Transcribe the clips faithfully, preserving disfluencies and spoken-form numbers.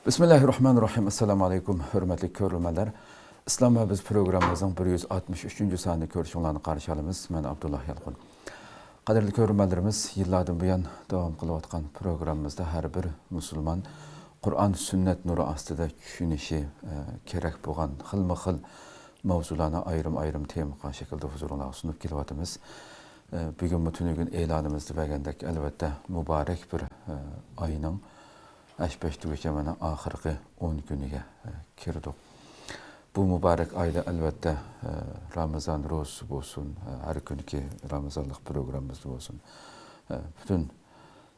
بىسمىللاھىررەھمانىررەھىم. ئەسسالامۇ ئەلەيكۇم، ھۆرمەتلىك كۆرۈرمەنلەر. ئىسلام ۋە بىز پروگراممىمىزنىڭ بىر يۈز ئاتمىش ئۈچىنچى سانىنى كۆرۈشۈڭلارنى قارشى ئالىمىز. مەن ئابدۇللا يالقۇن. قەدىرلىك كۆرۈرمەنلىرىمىز، يىللاردىن بۇيان داۋام قىلىۋاتقان پروگراممىمىزدا ھەر بىر مۇسۇلمان قۇرئان، سۈننەت نۇرى ئاستىدا چۈشىنىشى، ئە، كېرەك بولغان خىلمۇ خىل ماۋزۇلارنى ئايرىم-ئايرىم تېما قىلغان شەكىلدە ھۇزۇرۇڭلارغا سۇنۇپ كېلىۋاتىمىز. ئە، بۈگۈنمۇ تۈنۈگۈن ئېلانىمىزدا بەرگەندەك، ئەلۋەتتە، مۇبارەك بىر، ئە، ئاينىڭ ئەشبەشتە گۈچە مانا ئاخىرقى ئون كۈنىگە، ئە، كىردۇق. بۇ مۇبارەك ئايدا، ئەلۋەتتە، ئە، رامىزان روزىسى بولسۇن، ئە، ھەر كۈنكى رامىزانلىق پروگراممىمىزدا بولسۇن، ئە، پۈتۈن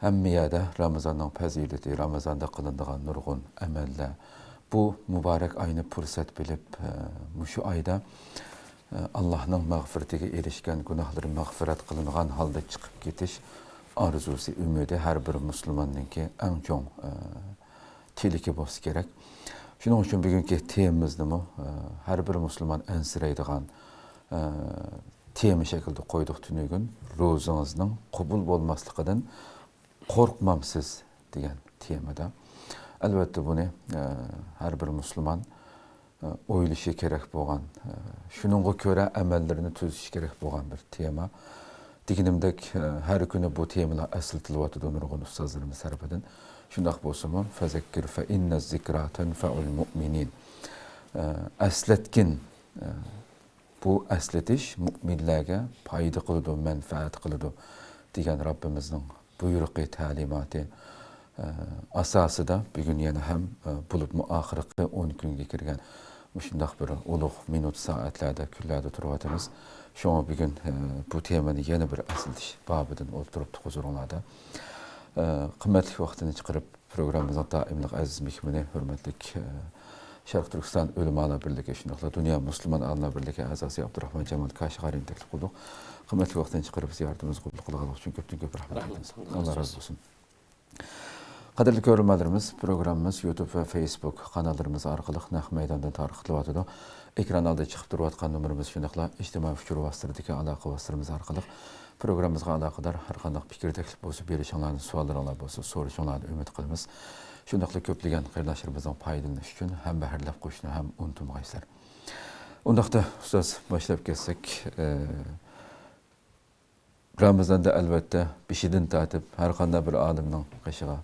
ھەممە يەردە رامىزاننىڭ پەزىلىتى، رامىزاندا قىلىنىدىغان نۇرغۇن ئەمەللەر، بۇ مۇبارەك ئاينى پۇرسەت بىلىپ، ئە، مۇشۇ ئايدا، ئە، ئاللاھنىڭ مەغپىرىتىگە ئېرىشكەن، گۇناھلىرى مەغپىرەت قىلىنغان ھالدا چىقىپ كېتىش ئارزۇسى، ئۈمىدى ھەر بىر مۇسۇلماننىڭكى ئەڭ چوڭ، ئە، تىلىكى بولسا كېرەك. شۇنىڭ ئۈچۈن بۈگۈنكى تېمىمىزنىمۇ، ئە، ھەر بىر مۇسۇلمان ئەنسىرەيدىغان، ئە، تېما شەكلىدە قويدۇق تۈنۈگۈن. روزىڭىزنىڭ قوبۇل بولماسلىقىدىن قورقمامسىز؟ دېگەن تېمىدا. ئەلۋەتتە، بۇنى، ئە، ھەر بىر مۇسۇلمان، ئە، ئويلىشى كېرەك بولغان، ئە، شۇنىڭغا كۆرە ئەمەللىرىنى تۈزىتىشى كېرەك بولغان بىر تېما. دېگىنىمدەك، ئە، ھەر كۈنى بۇ تېمىلار ئەسلىتىلىۋاتىدۇ نۇرغۇن ئۇستازلىرىمىز تەرىپىدىن. شۇنداق بولسىمۇ، فەزەككىر فەئىننە زىكرا تەنفەئۇل مۇئمىنىن. ئە، ئەسلەتكىن، ئە، بۇ ئەسلىتىش مۇئمىنلەرگە پايدا قىلىدۇ، مەنپەئەت قىلىدۇ، دېگەن رەببىمىزنىڭ بۇيرۇقى، تەلىماتى، ئە، ئاساسىدا بۈگۈن يەنە ھەم، ئە، بولۇپمۇ ئاخىرقى ئون كۈنگە كىرگەن مۇشۇنداق بىر ئۇلۇغ مىنۇت سائەتلەردە، كۈنلەردە تۇرۇۋاتىمىز. شۇڭا بۈگۈن، ئە، بۇ تېمىنى يەنە بىر ئەسلىتىش بابىدىن ئولتۇرۇپتۇق ھۇزۇرۇڭلاردا. ئە، قىممەتلىك ۋاقتىنى چىقىرىپ، پروگراممىمىزنىڭ دائىملىق ئەزىز مېھمىنى، ھۆرمەتلىك، ئە، شەرقىي تۈركىستان ئۆلىمالار بىرلىكى، شۇنداقلا دۇنيا مۇسۇلمان ئالىملار بىرلىكى ئەزاسى ئابدۇراخمان جامال كاشىغارىنى تەكلىپ قىلدۇق. قىممەتلىك ۋاقتىنى چىقىرىپ زىيارىتىمىزنى قوبۇل قىلغانلىقى ئۈچۈن كۆپتىن كۆپ رەھمەت ئېيتىمىز. رەھمەت. ئاللا رازى بولسۇن. قەدىرلىك كۆرۈرمەنلىرىمىز، پروگراممىمىز يۇتۇب ۋە فېيسبۇك قاناللىرىمىز ئارقىلىق نەق مەيداندىن تارقىتىلىۋاتىدۇ. ئېكران ئالدىدا چىقىپ تۇرۇۋاتقان نومۇرىمىز، شۇنداقلا ئىجتىمائىي ئۇچۇر ۋاسىتىلىرىدىكى ئالاقە ۋاسىتىلىرىمىز ئارقىلىق پروگراممىمىزغا ئالاقىدار ھەر قانداق پىكىر، تەكلىپ بولسا بېرىشىڭلارنى، سوئاللىرىڭلار بولسا سورىشىڭلارنى ئۈمىد قىلىمىز. شۇنداقلا كۆپلىگەن قېرىنداشلىرىمىزنىڭ پايدىلىنىشى ئۈچۈن ھەمبەھىرلەپ قويۇشنى ھەم ئۇنتۇمىغايسىلەر. ئۇنداقتا، ئۇستاز، باشلاپ كەتسەك، ئە، رامىزاندا ئەلۋەتتە بېشىدىن تارتىپ ھەر قانداق بىر ئالىمنىڭ قېشىغا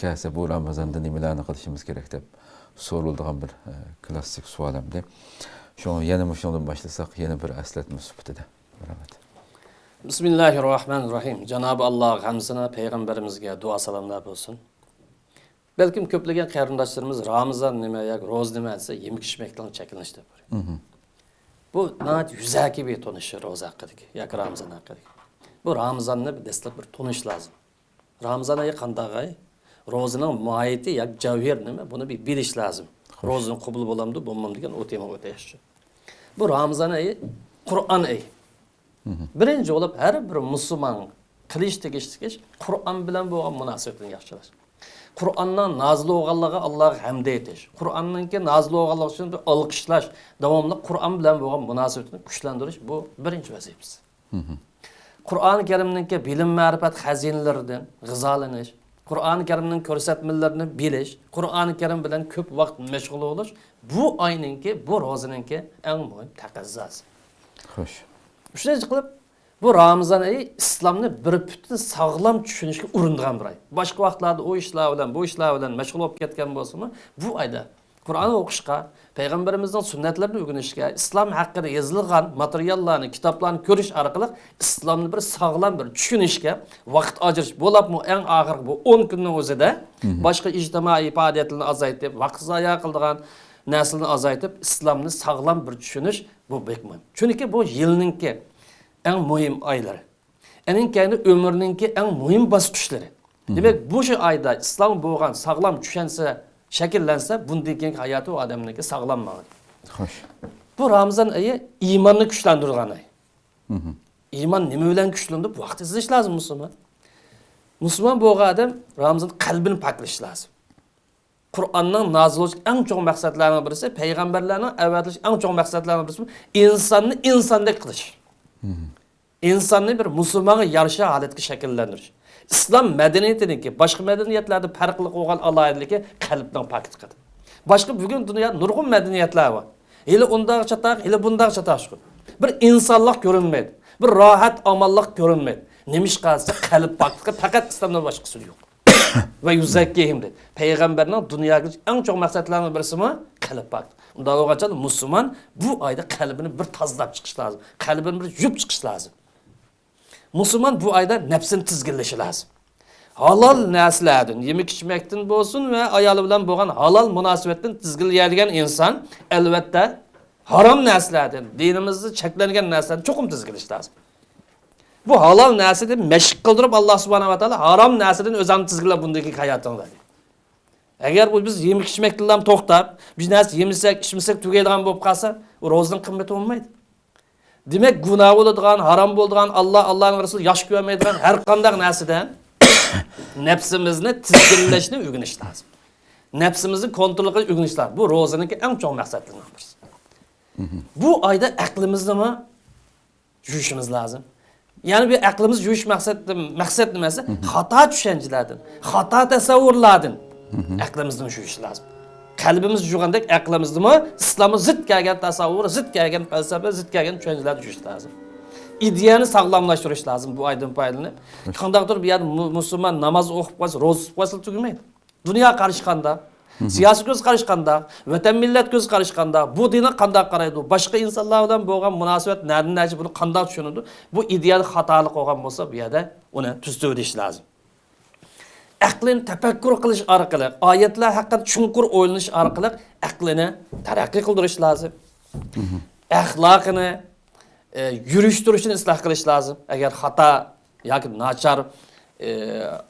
كەلسە، بۇ رامىزاندا نېمىلەرنى قىلىشىمىز كېرەك دەپ سورىلىدىغان بىر، ئە، كلاسسىك سوئال ئەمدى. شۇڭا يەنە مۇشۇنىڭدىن باشلىساق، يەنە بىر ئەسلەتمە سۈپىتىدە. رەھمەت. بىسمىللاھىررەھمانىررەھىم. جانابى ئاللاغا ھەمدۇ سانا، پەيغەمبىرىمىزگە دۇئا سالاملار بولسۇن. بەلكىم كۆپلىگەن قېرىنداشلىرىمىز رامىزان نېمە ياكى روزا نېمە دېسە، يېمەك ئىچمەكتىن چەكلىنىشتە بار. مھم. بۇ ناھايىتى يۈزەكى بىر تونۇش روزا ھەققىدىكى ياكى رامىزان ھەققىدىكى. بۇ رامىزاننى بىر دەسلەپ بىر تونۇش لازىم. رامىزان ئېيى قانداق ئاي؟ روزىنىڭ ماھىيىتى ياكى جەۋھىرى نېمە؟ بۇنى بىر بىلىش لازىم. خوش. روزىنى قوبۇل بولامدۇ، بولمامدۇ دېگەن ئۇ تېمىغا ئۆتەيلى. بۇ رامىزان ئېيى قۇرئان ئېيى. مھم. بىرىنچى بولۇپ، ھەر بىر مۇسۇلمان قىلىش تېگىشلىك ئىش قۇرئان بىلەن بولغان مۇناسىۋىتىنى ياخشىلاش. قۇرئاننىڭ نازىل بولغانلىقىغا ئاللاغا ھەمدە ئېيتىش، قۇرئاننىڭكى نازىل بولغانلىقى ئۈچۈن بىر ئالقىشلاش، داۋاملىق قۇرئان بىلەن بولغان مۇناسىۋىتىنى كۈچلەندۈرۈش، بۇ بىرىنچى ۋەزىپىسى. مھم. قۇرئان كەرىمنىڭكى بىلىم، مەرىپەت خەزىنىلىرىدىن غىزالىنىش، قۇرئان كەرىمنىڭ كۆرسەتمىلىرىنى بىلىش، قۇرئان كەرىم بىلەن كۆپ ۋاقىت مەشغۇل بولۇش، بۇ ئاينىڭكى، بۇ روزىنىڭكى ئەڭ مۇھىم تەقەززاسى. خوش. ئۈچىنچى قىلىپ، بۇ رامىزان ئېيى ئىسلامنى بىر پۈتۈن ساغلام چۈشىنىشكە ئۇرۇنىدىغان بىر ئاي. باشقا ۋاقىتلاردا ئۇ ئىشلار بىلەن، بۇ ئىشلار بىلەن مەشغۇل بولۇپ كەتكەن بولسىمۇ، بۇ ئايدا قۇرئان ئوقۇشقا، پەيغەمبىرىمىزنىڭ سۈننەتلىرىنى ئۆگىنىشكە، ئىسلام ھەققىدە يېزىلغان ماتېرىياللارنى، كىتابلارنى كۆرۈش ئارقىلىق ئىسلامنى بىر ساغلام بىر چۈشىنىشكە ۋاقىت ئاجرىتىش، بولۇپمۇ ئەڭ ئاخىرقى بۇ ئون كۈننىڭ ئۆزىدە مھم. باشقا ئىجتىمائىي پائالىيەتلەرنى ئازايتىپ، ۋاقىت زايە قىلىدىغان نەرسىلەرنى ئازايتىپ، ئىسلامنى ساغلام بىر چۈشىنىش، بۇ بەك مۇھىم. چۈنكى بۇ يىلنىڭكى ئەڭ مۇھىم ئايلىرى. ئەنىڭ كەينىدە ئۆمۈرنىڭكى ئەڭ مۇھىم باسقۇچلىرى. مھم. دېمەك، بۇ شۇ ئايدا ئىسلام بولغان ساغلام چۈشەنچە شەكىللەنسە، بۇندىن كېيىنكى ھاياتى ئۇ ئادەمنىڭكى ساغلام ماڭىدۇ. خوش. بۇ رامىزان ئېيى ئىماننى كۈچلەندۈرىدىغان ئاي. مھم. ئىمان نېمە بىلەن كۈچلىنىدۇ؟ بۇ ھەقتە ئىزدىنىش لازىم مۇسۇلمان. مۇسۇلمان بولغان ئادەم رامىزان قەلبىنى پاكلىشى لازىم. قۇرئاننىڭ نازىل بولۇش ئەڭ چوڭ مەقسەتلەرنىڭ بىرسى، پەيغەمبەرلەرنىڭ ئەۋەتىلىش ئەڭ چوڭ مەقسەتلەرنىڭ بىرسى، ئىنساننى ئىنساندەك قىلىش. مھم. ئىنساننى بىر مۇسۇلمانغا يارىشا ھالەتكە شەكىللەندۈرۈش. ئىسلام مەدەنىيىتىنىڭكى باشقا مەدەنىيەتلەردىن پەرقلىق بولغان ئالاھىدىلىكى قەلبنىڭ پاكلىقىدۇر. باشقا بۈگۈن دۇنيادا نۇرغۇن مەدەنىيەتلەر بار. ھېلى ئۇنداق چاتاق، ھېلى بۇنداق چاتاق شۇ. بىر ئىنسانلىق كۆرۈنمەيدۇ. بىر راھەت، ئامانلىق كۆرۈنمەيدۇ. نېمىشقا دېسە، قەلب پاكلىقى پەقەت ئىسلامدىن باشقىسى يوق. ۋە يۇزەككىھىم دېدى. پەيغەمبەرنىڭ دۇنياغا كېلىش ئەڭ چوڭ مەقسەتلەرنىڭ بىرسىمۇ قەلب پاكلىق. ئۇنداق بولغانچە مۇسۇلمان بۇ ئايدا قەلبىنى بىر تازىلاپ چىقىش لازىم. قەلبىنى بىر يۇيۇپ چىقىش لازىم. مۇسۇلمان بۇ ئايدا نەپسىنى تىزگىنلىشى لازىم. ھالال نەرسىلەردىن، يېمەك-ئىچمەكتىن بولسۇن ۋە ئايالى بىلەن بولغان ھالال مۇناسىۋەتتىن تىزگىنلىيەلىگەن ئىنسان، ئەلۋەتتە، ھارام نەرسىلەردىن، دىنىمىزدا چەكلەنگەن نەرسىلەردىن چوقۇم تىزگىنلىشى لازىم. بۇ ھالال نەرسىدىن مەشىق قىلدۇرۇپ، ئاللا سۇبھانەھۇ ۋە تائالا ھارام نەرسىدىن ئۆزۈڭنى تىزگىنلەپ بۇندىن كېيىنكى ھاياتىڭدا دېدى. ئەگەر بۇ بىز يېمەك-ئىچمەكتىنلا توختاپ، بىر نەرسە يېمىسەك، ئىچمىسەك تۈگەيدىغان بولۇپ قالسا، ئۇ روزىنىڭ قىممىتى بولمايدۇ. دېمەك، گۇناھ بولىدىغان، ھارام بولىدىغان، ئاللا، ئاللانىڭ رەسۇلى ياخشى كۆرمەيدىغان ھەر قانداق نەرسىدىن نەپسىمىزنى تىزگىنلەشنى ئۆگىنىش لازىم. نەپسىمىزنى كونترول قىلىشنى ئۆگىنىش لازىم. بۇ روزىنىڭكى ئەڭ چوڭ مەقسەتلىرىنىڭ بىرسى. بۇ ئايدا ئەقلىمىزنىمۇ يۇيۇشىمىز لازىم. يەنى بۇ ئەقلىمىز يۇيۇش مەقسەت، مەقسەت نېمە دېسە، خاتا چۈشەنچىلەردىن، خاتا تەسەۋۋۇرلاردىن ئەقلىمىزنى يۇيۇش لازىم. قەلبىمىز يۇغاندەك ئەقلىمىزنىمۇ ئىسلامغا زىت كەلگەن تەسەۋۋۇر، زىت كەلگەن پەلسەپە، زىت كەلگەن چۈشەنچىلەردىن يۇيۇش لازىم. ئىدىيەنى ساغلاملاشتۇرۇش لازىم بۇ ئايدىن پايدىلىنىپ. قانداقتۇر بۇ يەردە مۇ-، مۇسۇلمان ناماز ئوقۇپ قالسا، روزا تۇتۇپ قالسا تۈگىمەيدۇ. دۇنيا قارىشى قانداق؟ سىياسىي كۆز قارىشى قانداق؟ ۋەتەن مىللەت كۆز قارىشى قانداق؟ بۇ دىنغا قانداق قارايدۇ؟ باشقا ئىنسانلار بىلەن بولغان مۇناسىۋەت نەدىن نەچە بۇنى قانداق چۈشىنىدۇ؟ بۇ ئىدىيەدە خاتالىق بولغان بولسا، بۇ يەردە ئۇنى تۈزىتىۋېتىش لازىم. ئەقلىنى تەپەككۇر قىلىش ئارقىلىق، ئايەتلەر ھەققىدە چوڭقۇر ئويلىنىش ئارقىلىق ئەقلىنى تەرەققىي قىلدۇرۇش لازىم. ئەخلاقىنى، ئە، يۈرۈش تۇرۇشىنى ئىسلاھ قىلىش لازىم. ئەگەر خاتا ياكى ناچار، ئە،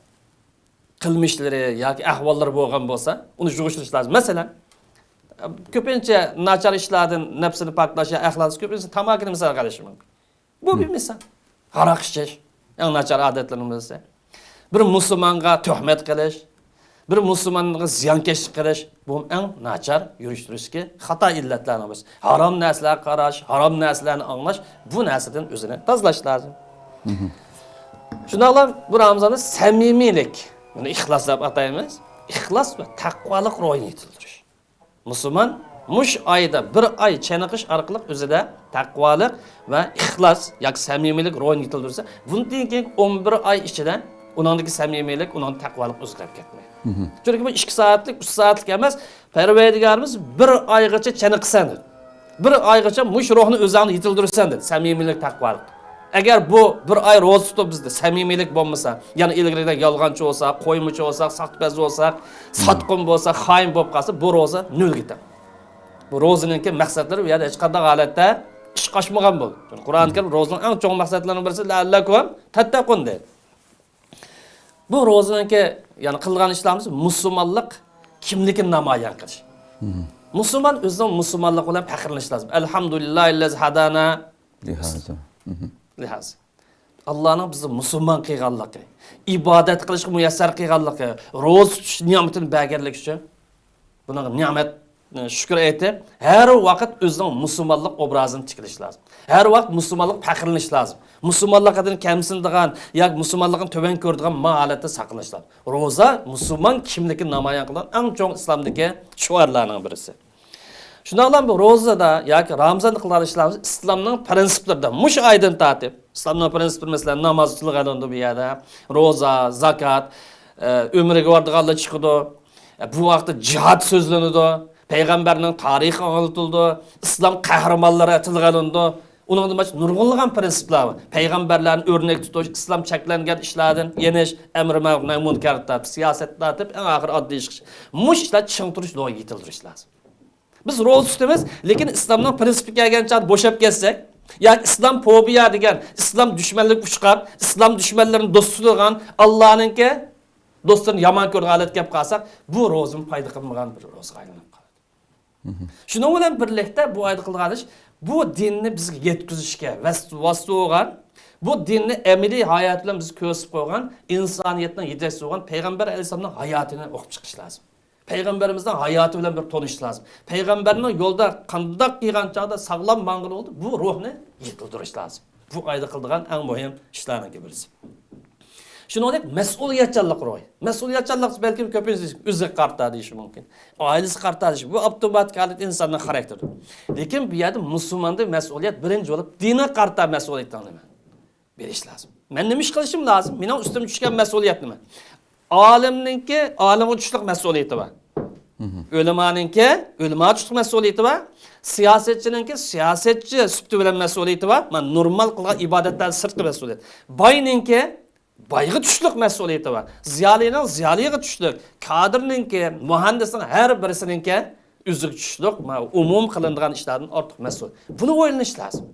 قىلمىشلىرى ياكى ئەھۋاللىرى بولغان بولسا، ئۇنى يىغىشتۇرۇش لازىم. مەسىلەن، كۆپىنچە ناچار ئىشلاردىن نەپسىنى پاكلاش يا ئەخلاقسىز كۆپىنچە تاماكىنى مىسالغا ئېلىشىمىز مۇمكىن. بۇ بىر مىسال. ھاراق ئىچىش، ئەڭ ناچار ئادەتلىرىنىڭ بىرسى. بىر مۇسۇلمانغا تۆھمەت قىلىش، بىر مۇسۇلمانغا زىيانكەشلىك قىلىش، بۇ ئەڭ ناچار يۈرۈشتۈرۈشتىكى خاتا ئىللەتلەرنىڭ بىرسى. ھارام نەرسىلەرگە قاراش، ھارام نەرسىلەرنى ئاڭلاش، بۇ نەرسىدىن ئۆزىنى تازىلاش لازىم. شۇنداقلا بۇ رامىزاندا سەمىمىيلىك، بۇنى ئىخلاس دەپ ئاتايمىز. ئىخلاس ۋە تەقۋالىق روھىنى يېتىلدۈرۈش. مۇسۇلمان مۇشۇ ئايدا بىر ئاي چېنىقىش ئارقىلىق ئۆزىدە تەقۋالىق ۋە ئىخلاس ياكى سەمىمىيلىك روھىنى يېتىلدۈرسە، بۇندىن كېيىنكى ئون بىر ئاي ئىچىدە ئۇنىڭدىكى سەمىمىيلىك، ئۇنىڭدىكى تەقۋالىق ئۆزگىرىپ كەتمەيدۇ. چۈنكى بۇ ئىككى سائەتلىك، ئۈچ سائەتلىك ئەمەس، پەرۋەردىگارىمىز بىر ئايغىچە چېنىقىسەن دېدى. بىر ئايغىچە مۇشۇ روھنى ئۆزۈڭدە يېتىلدۈرىسەن دېدى، سەمىمىيلىك، تەقۋالىق. ئەگەر بۇ بىر ئاي روزا تۇتۇپ بىزدە سەمىمىيلىك بولمىسا، يەنى ئىلگىرىدەك يالغانچى بولساق، قويمىچى بولساق، ساختىپەز بولساق، ساتقۇن بولساق، خائىن بولۇپ قالسا، بۇ روزا نۆلگە تەڭ. بۇ روزىنىڭكى مەقسەتلىرى بۇ يەردە ھېچقانداق ھالەتتە ئىشقا ئاشمىغان بولىدۇ. چۈنكى قۇرئان كەرىم روزىنىڭ ئەڭ چوڭ مەقسەتلىرىنىڭ بىرسى، لەئەللەكۇم تەتتەقۇن دەيدۇ. بۇ روزىنىڭكى، يەنى قىلغان ئىشلىرىمىز مۇسۇلمانلىق كىملىكىنى نامايان قىلىش. مۇسۇلمان ئۆزىنىڭ مۇسۇلمانلىقى بىلەن پەخىرلىنىش لازىم. ئەلھەمدۇلىللاھىللەزى ھادانا لىھازا. لىھازا. ئاللانىڭ بىزنى مۇسۇلمان قىلغانلىقى، ئىبادەت قىلىشقا مۇيەسسەر قىلغانلىقى، روزا تۇتۇش نېمىتىنى بەرگەنلىكى ئۈچۈن بۇنىڭغا نېمەت، شۈكۈر ئېيتىپ، ھەر ۋاقىت ئۆزىنىڭ مۇسۇلمانلىق ئوبرازىنى تىكلىشى لازىم. ھەر ۋاقىت مۇسۇلمانلىققا پەخىرلىنىش لازىم. مۇسۇلمانلىقىدىن كەمسىنىدىغان ياكى مۇسۇلمانلىقنى تۆۋەن كۆرىدىغان ما ھالەتتە ساقلىنىش لازىم. روزا مۇسۇلمان كىملىكىنى نامايان قىلىدىغان ئەڭ چوڭ ئىسلامدىكى شوئارلارنىڭ بىرسى. شۇنداقلا بۇ روزىدا ياكى رامىزاندا قىلغان ئىشلىرىمىز ئىسلامنىڭ پرىنسىپلىرىدا، مۇشۇ ئايدىن تارتىپ ئىسلامنىڭ پرىنسىپلىرى، مەسىلەن، ناماز تىلغا ئېلىنىدۇ بۇ يەردە، روزا، زاكات، ئە، ئۆمرىگە بارىدىغانلار چىقىدۇ. ئە، بۇ ۋاقىتتا جىھاد سۆزلىنىدۇ، پەيغەمبەرنىڭ تارىخى ئاڭلىتىلىدۇ، ئىسلام قەھرىمانلىرى تىلغا ئېلىنىدۇ. ئۇنىڭدىن باشقا نۇرغۇنلىغان پرىنسىپلار بار. پەيغەمبەرلەرنى ئۆرنەك تۇتۇش، ئىسلام چەكلەنگەن ئىشلاردىن يېنىش، ئەمرى مەرۇپ نەھي مۇنكەر تارتىپ، سىياسەتتىن تارتىپ، ئەڭ ئاخىرى ئاددىي ئىش، مۇشۇ ئىشلار چىڭ تۇرۇش روھىنى يېتىلدۈرۈش لازىم. بىز روزا تۇتىمىز، لېكىن ئىسلامنىڭ پرىنسىپى كەلگەن چاغدا بوشاپ كەتسەك، ياكى ئىسلام فوبىيە دېگەن، ئىسلام دۈشمەنلىككە ئۇچراپ، ئىسلام دۈشمەنلىرىنى دوست تۇتىدىغان، ئاللانىڭكى دوستلىرىنى يامان كۆرىدىغان ھالەتكە كەپ قالساق، بۇ روزىمۇ پايدا قىلمىغان بىر روزىغا ئايلىنىپ قالىدۇ. شۇنىڭ بىلەن بىرلىكتە بۇ ئايدا قىلغان ئىش، بۇ دىننى بىزگە يەتكۈزۈشكە ۋەس-، ۋاسىتە بولغان، بۇ دىننى ئەمەلىي ھايات بىلەن بىز كۆرسىتىپ قويغان، ئىنسانىيەتنىڭ يېتەكچىسى بولغان پەيغەمبەر ئەلەيھىسسالامنىڭ ھاياتىنى ئوقۇپ چىقىش لازىم. پەيغەمبىرىمىزنىڭ ھاياتى بىلەن بىر تونۇشۇش لازىم. پەيغەمبەرنىڭ يولدا قانداق قىلغان چاغدا ساغلام ماڭغىلى بولدى، بۇ روھنى يېتىلدۈرۈش لازىم. بۇ ئايدا قىلىدىغان ئەڭ مۇھىم ئىشلارنىڭكى بىرسى. شۇنىڭدەك مەسئۇلىيەتچانلىق روھى. مەسئۇلىيەتچانلىق بەلكىم كۆپىنچە ئۆزىگە قارىتا دېيىشى مۇمكىن. ئائىلىسىگە قارىتا دېيىشى. بۇ ئاپتوماتىك ھالەت ئىنساننىڭ خاراكتېرىدە. لېكىن بۇ يەردە مۇسۇلماندا مەسئۇلىيەت بىرىنچى بولۇپ دىنغا قارىتا مەسئۇلىيىتىڭ نېمە؟ بېرىش لازىم. مەن نېمە ئىش قىلىشىم لازىم؟ مېنىڭ ئۈستۈمدە چۈشكەن مەسئۇلىيەت نېمە؟ ئالىمنىڭكى ئالىمغا چۈشلۈك مەسئۇلىيىتى بار. ئۆلىمانىڭكى ئۆلىماغا چۈشلۈك مەسئۇلىيىتى بار. سىياسەتچىنىڭكى سىياسەتچى سۈپىتى بىلەن مەسئۇلىيىتى بار. مانا نورمال قىلغان ئىبادەتلەردىن سىرتقى مەسئۇلىيەت. باينىڭكى بايغا چۈشلۈك مەسئۇلىيىتى بار. زىيالىينىڭ زىيالىيغا چۈشلۈك، كادىرنىڭكى، مۇھەندىسنىڭ ھەر بىرسىنىڭكى ئۆزىگە چۈشلۈك، مانا ئومۇم قىلىنىدىغان ئىشلاردىن ئارتۇق مەسئۇل. بۇنى ئويلىنىش لازىم.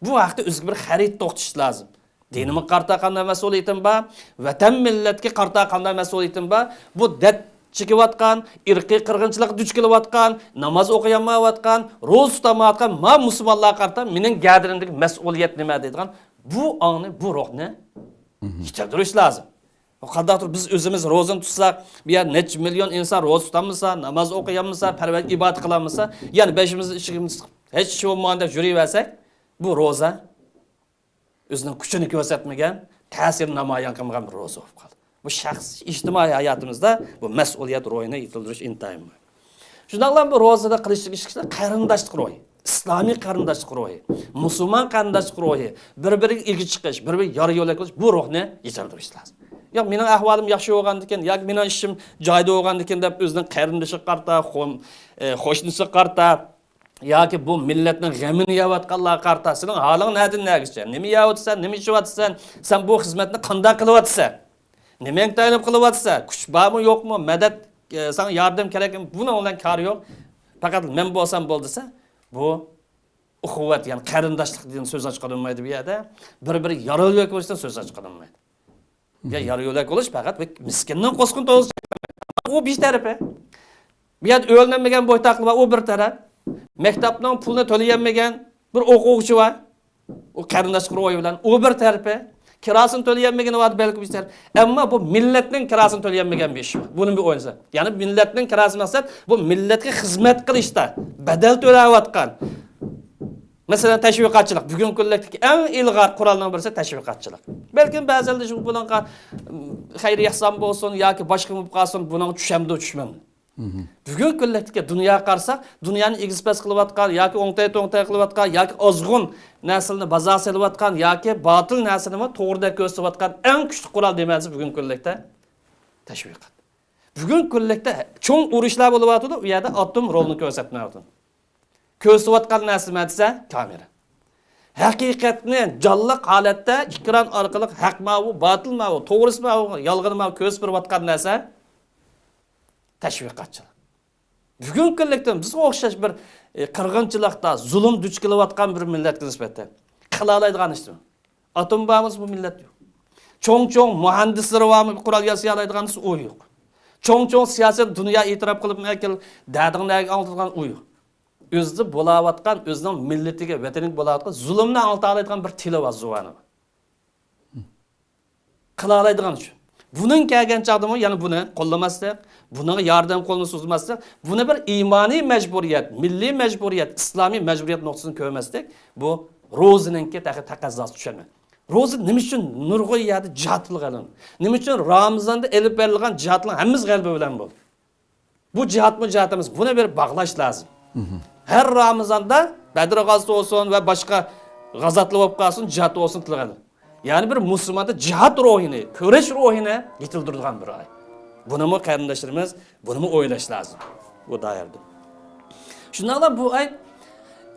بۇ ھەقتە ئۆزىگە بىر خەرىتە توختىتىش لازىم. دىنىمغا قارىتا قانداق مەسئۇلىيىتىم بار؟ ۋەتەن مىللەتكە قارىتا قانداق مەسئۇلىيىتىم بار؟ بۇ دەرد چېكىۋاتقان، ئىرقىي قىرغىنچىلىققا دۇچ كېلىۋاتقان، ناماز ئوقۇيالمايۋاتقان، روزا تۇتالمايۋاتقان ما مۇسۇلمانلارغا قارىتا مېنىڭ گەدىنىمدىكى مەسئۇلىيەت نېمە دەيدىغان بۇ ئاڭنى، بۇ روھنى يېتىلدۈرۈش لازىم. قانداقتۇر بىز ئۆزىمىز روزىنى تۇتساق، بۇ يەردە نەچچە مىليون ئىنسان روزا تۇتالمىسا، ناماز ئوقۇيالمىسا، پەرۋەرگە ئىبادەت قىلالمىسا، يەنە بېشىمىزنى ئىشىمىز ھېچ ئىش بولمىغاندەك يۈرۈۋەرسەك، بۇ روزا ئۆزىنىڭ كۈچىنى كۆرسەتمىگەن، تەسىرىنى نامايان قىلمىغان بىر روزا بولۇپ قالدى. بۇ شەخس ئىجتىمائىي ھاياتىمىزدا بۇ مەسئۇلىيەت روھىنى يېتىلدۈرۈش ئىنتايىن مۇھىم. شۇنداقلا بۇ روزىدا قىلىشلىق ئىش قارىنداشلىق روھى، ئىسلامىي قېرىنداشلىق روھى، مۇسۇلمان قېرىنداشلىق روھى، بىر-بىرىگە ئىگە چىقىش، بىر-بىرىگە يار يۆلەك بولۇش، بۇ روھنى يېتىلدۈرۈش لازىم. ياق، مېنىڭ ئەھۋالىم ياخشى بولغاندىكىن ياكى مېنىڭ ئىشىم جايىدا بولغاندىكىن دەپ ئۆزىنىڭ قېرىندىشىغا قارىتا، خوم-، ئە، قوشنىسىغا قارىتا ياكى بۇ مىللەتنىڭ غېمىنى يەۋاتقانلارغا قارىتا، سېنىڭ ھالىڭ نەدىن نەگىچە؟ نېمە يەۋاتىسەن؟ نېمە ئىچىۋاتىسەن؟ سەن بۇ خىزمەتنى قانداق قىلىۋاتىسەن؟ نېمەڭگە تايىنىپ قىلىۋاتىسەن؟ كۈچ بارمۇ يوقمۇ؟ مەدەت، ئە، ساڭا ياردەم كېرەكمۇ؟ بۇنىڭ بىلەن كارى يوق. پەقەت مەن بولسام بولدى دېسە، بۇ ئۇخۇۋەت، يەنى قېرىنداشلىق دېگەن سۆز ئاچقىلىنمايدۇ بۇ يەردە. بىر-بىرىگە يار يۆلەك بولۇشتىن سۆز ئاچقىلىنمايدۇ. يا يار يۆلەك بولۇش پەقەت بىر مىسكىننىڭ قوسقىنى تويغۇزۇش. ئۇ بىر تەرىپى. بۇ يەردە ئۆيلەنمىگەن بويتاقلار بار، ئۇ بىر تەرەپ. مەكتەپنىڭ پۇلىنى تۆلىيەلمىگەن بىر ئوقۇغۇچى بار. ئۇ قېرىنداشلىق روھى بىلەن، ئۇ بىر تەرىپى. كىراسىنى تۆلىيەلمىگىنى بار بەلكى بىر تەرەپ. ئەمما بۇ مىللەتنىڭ كىراسىنى تۆلىيەلمىگەن بىر ئىش بار. بۇنى بىر ئويلىسا. يەنى مىللەتنىڭ كىراسى مەقسەت بۇ مىللەتكە خىزمەت قىلىشتا بەدەل تۆلەۋاتقان. مەسىلەن، تەشۋىقاتچىلىق. بۈگۈنكى كۈنلۈكتىكى ئەڭ ئىلغار قورالنىڭ بىرسى تەشۋىقاتچىلىق. بەلكىم بەزىلەر شۇ بۇنىڭغا، م، خەير ئېھسان بولسۇن ياكى باشقا بولۇپ قالسۇن، بۇنىڭغا چۈشەمدۇ، چۈشمەمدۇ. بۈگۈنكى كۈنلۈكتىكى دۇنياغا قارىساق، دۇنيانى ئېگىز پەس قىلىۋاتقان ياكى ئوڭتەي توڭتەي قىلىۋاتقان ياكى ئازغۇن نەرسىلەرنى بازارغا سېلىۋاتقان ياكى باتىل نەرسىنىمۇ توغرىدەك كۆرسىتىۋاتقان ئەڭ كۈچلۈك قورال نېمە دېسە، بۈگۈنكى كۈنلۈكتە تەشۋىقات. بۈگۈنكى كۈنلۈكتە چوڭ ئۇرۇشلار بولۇۋاتىدۇ، ئۇ يەردە ئاتوم رولىنى كۆرسەتمەيۋاتىدۇ. كۆرسىتىۋاتقان نەرسە نېمە دېسە، كامېرا. ھەقىقەتنى جانلىق ھالەتتە ئېكران ئارقىلىق ھەق ماۋۇ، باتىل ماۋۇ، توغرىسى ماۋۇ، يالغىنى ماۋۇ كۆرسىتىپ بېرىۋاتقان نەرسە تەشۋىقاتچىلىق. بۈگۈنكى كۈنلۈكتە بىزگە ئوخشاش بىر، ئە، قىرغىنچىلىقتا، زۇلۇم دۇچ كېلىۋاتقان بىر مىللەتكە نىسبەتەن قىلالايدىغان ئىش نېمە؟ ئاتوم بارمۇ بۇ مىللەت؟ يوق. چوڭ-چوڭ مۇھەندىسلىرى بارمۇ بۇ قورال ياسىيالايدىغان ئۇ يوق. چوڭ-چوڭ سىياسەت دۇنيا ئېتىراپ قىلىپ ئەكەل دەردىڭ نەگە ئاڭلىتىدىغان ئۇ يوق. ئۆزىدە بولاۋاتقان، ئۆزىنىڭ مىللىتىگە، ۋەتىنىگە بولاۋاتقان زۇلۇمنى ئاڭلىتالايدىغان بىر تىلى بار، زۇۋانى بار. قىلالايدىغان ئۈچۈن. بۇنىڭ كەلگەن چاغدىمۇ يەنە بۇنى قوللىماسلىق، بۇنىڭغا ياردەم قولىنى سوزماسلىق، بۇنى بىر ئىمانىي مەجبۇرىيەت، مىللىي مەجبۇرىيەت، ئىسلامىي مەجبۇرىيەت نۇقتىسىدىن كۆرمەسلىك، بۇ روزىنىڭكى تېخى تەقەززاسى چۈشەنمەي. روزا نېمە ئۈچۈن نۇرغۇن يەردە جىھاد تىلغا ئېلىندى؟ نېمە ئۈچۈن رامىزاندا ئېلىپ بېرىلغان جىھادلار ھەممىسى غەلىبە بىلەن بولدى؟ بۇ جىھادمۇ جىھاد ئەمەس، بۇنى بىر باغلاش لازىم. ھەر رامىزاندا بەدر غازىتى بولسۇن ۋە باشقا غازاتلار بولۇپ قالسۇن، جىھاد بولسۇن تىلغا ئېلىنىدۇ. يەنى بىر مۇسۇلماندا جىھاد روھىنى، كۈرەش روھىنى يېتىلدۈرىدىغان بىر ئاي. بۇنىمۇ قېرىنداشلىرىمىز، بۇنىمۇ ئويلاش لازىم بۇ دائىرىدە. شۇنداقلا بۇ ئاي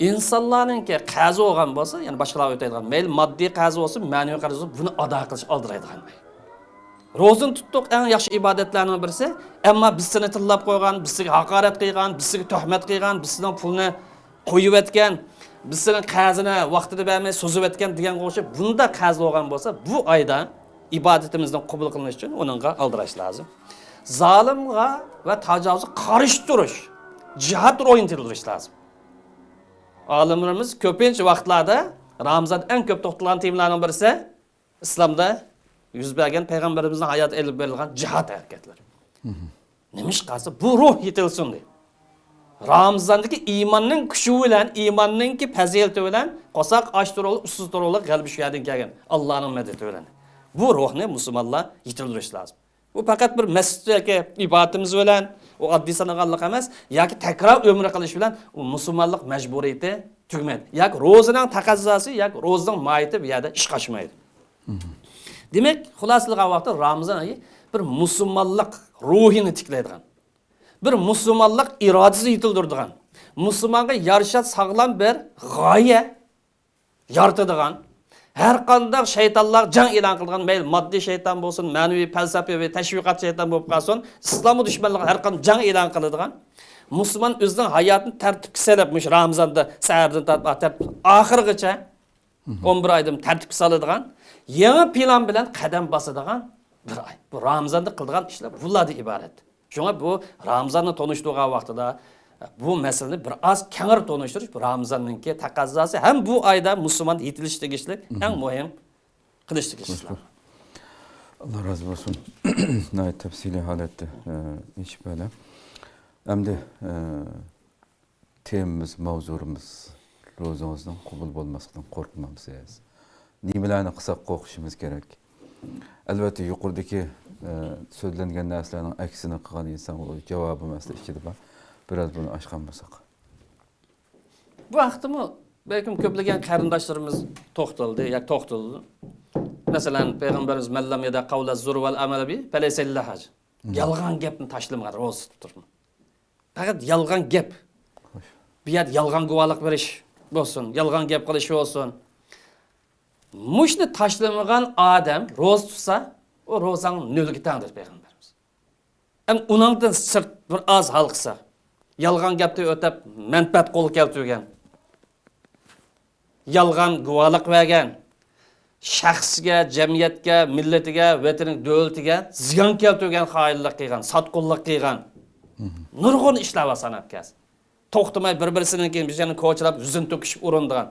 ئىنسانلارنىڭكى قەرزى بولغان بولسا، يەنى باشقىلارغا ئۆتەيدىغان، مەيلى ماددىي قەرزى بولسۇن، مەنىۋى قەرزى بولسۇن، بۇنى ئادا قىلىش ئالدىرايدىغان ئاي. روزىنى تۇتتۇق، ئەڭ ياخشى ئىبادەتلەرنىڭ بىرسى. ئەمما بىز سېنى تىللاپ قويغان، بىز سىزگە ھاقارەت قىلغان، بىز سىزگە تۆھمەت قىلغان، بىز سېنىڭ پۇلنى قويۇۋەتكەن، بىز سېنىڭ قەرزىنى ۋاقتىدا بەرمەي سوزۇۋەتكەن دېگەنگە ئوخشاپ، بۇنداق قەرز بولغان بولسا، بۇ ئايدا ئىبادىتىمىزنىڭ قوبۇل قىلىنىشى ئۈچۈن ئۇنىڭغا ئالدىراش لازىم. زالىمغا ۋە تاجاۋۇزغا قارشى تۇرۇش، جىھاد روھىنى تىلدۈرۈش لازىم. ئالىملىرىمىز كۆپىنچە ۋاقىتلاردا رامىزاندا ئەڭ كۆپ توختالغان تېمىلارنىڭ بىرسى ئىسلامدا يۈز بەرگەن، پەيغەمبىرىمىزنىڭ ھاياتىدا ئېلىپ بېرىلغان جىھاد ھەرىكەتلىرى. نېمىشقا دېسە، بۇ روھ يېتىلسۇن دەيدۇ. رامىزاندىكى ئىماننىڭ كۈچى بىلەن، ئىماننىڭكى پەزىلىتى بىلەن قورساق ئاچ تۇرۇقلۇق، ئۇسسۇز تۇرۇقلۇق غەلىبە شۇ يەردىن كەلگەن، ئاللانىڭ مەدىتى بىلەن. بۇ روھنى مۇسۇلمانلار يېتىلدۈرۈش لازىم. بۇ پەقەت بىر مەسچىتتىكى ئىبادىتىمىز بىلەن، ئۇ ئاددىي سانىغانلىق ئەمەس، ياكى تەكرار ئۆمرە قىلىش بىلەن ئۇ مۇسۇلمانلىق مەجبۇرىيىتى تۈگىمەيدۇ. ياكى روزىنىڭ تەقەززاسى، ياكى روزىنىڭ ماھىيىتى بۇ يەردە ئىشقا ئاشمايدۇ. دېمەك، خۇلاسىلىغان ۋاقىتتا رامىزان ئايى بىر مۇسۇلمانلىق روھىنى تىكلەيدىغان، بىر مۇسۇلمانلىق ئىرادىسىنى يېتىلدۈرىدىغان، مۇسۇلمانغا يارىشا ساغلام بىر غايە يارىتىدىغان، ھەر قانداق شەيتانلار جەڭ ئېلان قىلىدىغان، مەيلى ماددىي شەيتان بولسۇن، مەنىۋى، پەلسەپىۋى، تەشۋىقات شەيتان بولۇپ قالسۇن، ئىسلامغا دۈشمەنلىك ھەر قانداق جەڭ ئېلان قىلىدىغان، مۇسۇلمان ئۆزىنىڭ ھاياتىنى تەرتىپكە سېلىپ، مۇشۇ رامىزاندا سەھەردىن تارتىپ تەرتىپ-، ئاخىرغىچە ئون بىر ئايدىن تەرتىپكە سالىدىغان، يېڭى پىلان بىلەن قەدەم باسىدىغان بىر ئاي. بۇ رامىزاندا قىلىدىغان ئىشلار بۇلاردىن ئىبارەت. شۇڭا بۇ رامىزاننى تونۇشتۇرغان ۋاقتىدا بۇ مەسىلىنى بىر ئاز كەڭرى تونۇشتۇرۇش، بۇ رامىزاننىڭكى تەقەززاسى ھەم بۇ ئايدا مۇسۇلمان يېتىلىش تېگىشلىك، ئەڭ مۇھىم قىلىش تېگىشلىك ئىشلار. ئاللا رازى بولسۇن. ناھايىتى تەپسىلىي ھالەتتە، ئە، ئېچىپ بەردى. ئەمدى، ئە، تېمىمىز، ماۋزۇمىز روزىڭىزنىڭ قوبۇل بولماسلىقىدىن قورقمامسىز؟ نېمىلەرنى قىلساق قورقۇشىمىز كېرەك؟ ئەلۋەتتە، يۇقىرىدىكى، ئە، سۆزلەنگەن نەرسىلەرنىڭ ئەكسىنى قىلغان ئىنسان بولىدۇ. جاۋابىمۇ ئەسلى ئىچىدە بار. بىراز بۇنى ئاچقان بولساق. بۇ ھەقتىمۇ بەلكىم كۆپلىگەن قېرىنداشلىرىمىز توختالدى ياكى توختىلىدۇ. مەسىلەن، پەيغەمبىرىمىز، «مەن لەم يەدە قەۋلە زۇر ۋەل ئەمەلە بى، فەلەيسە لىللاھى ھاجە.» يالغان گەپنى تاشلىمىغان روزا تۇتۇپ تۇرما. پەقەت يالغان گەپ. بۇ يەردە يالغان گۇۋاھلىق بېرىش بولسۇن، يالغان گەپ قىلىش بولسۇن. مۇشۇنى تاشلىمىغان ئادەم روزا تۇتسا، ئۇ روزاڭ نۆلگە تەڭ، دېدى پەيغەمبىرىمىز. ئەمدى ئۇنىڭدىن سىرت بىر ئاز ھالقىسا، يالغان گەپتىن ئۆتۈپ، مەنپەئەت قولغا كەلتۈرگەن، يالغان گۇۋاھلىق بەرگەن، شەخسكە، جەمئىيەتكە، مىللىتىگە، ۋەتىنىگە، دۆلىتىگە زىيان كەلتۈرگەن، خائىنلىق قىلغان، ساتقۇنلىق قىلغان، نۇرغۇن ئىشلار بار ساناپ كەلسە. توختىماي بىر-بىرسىنىڭكى بىر يەرنى كوچىلاپ، يۈزىنى تۆكۈشۈپ ئۇرۇنىدىغان.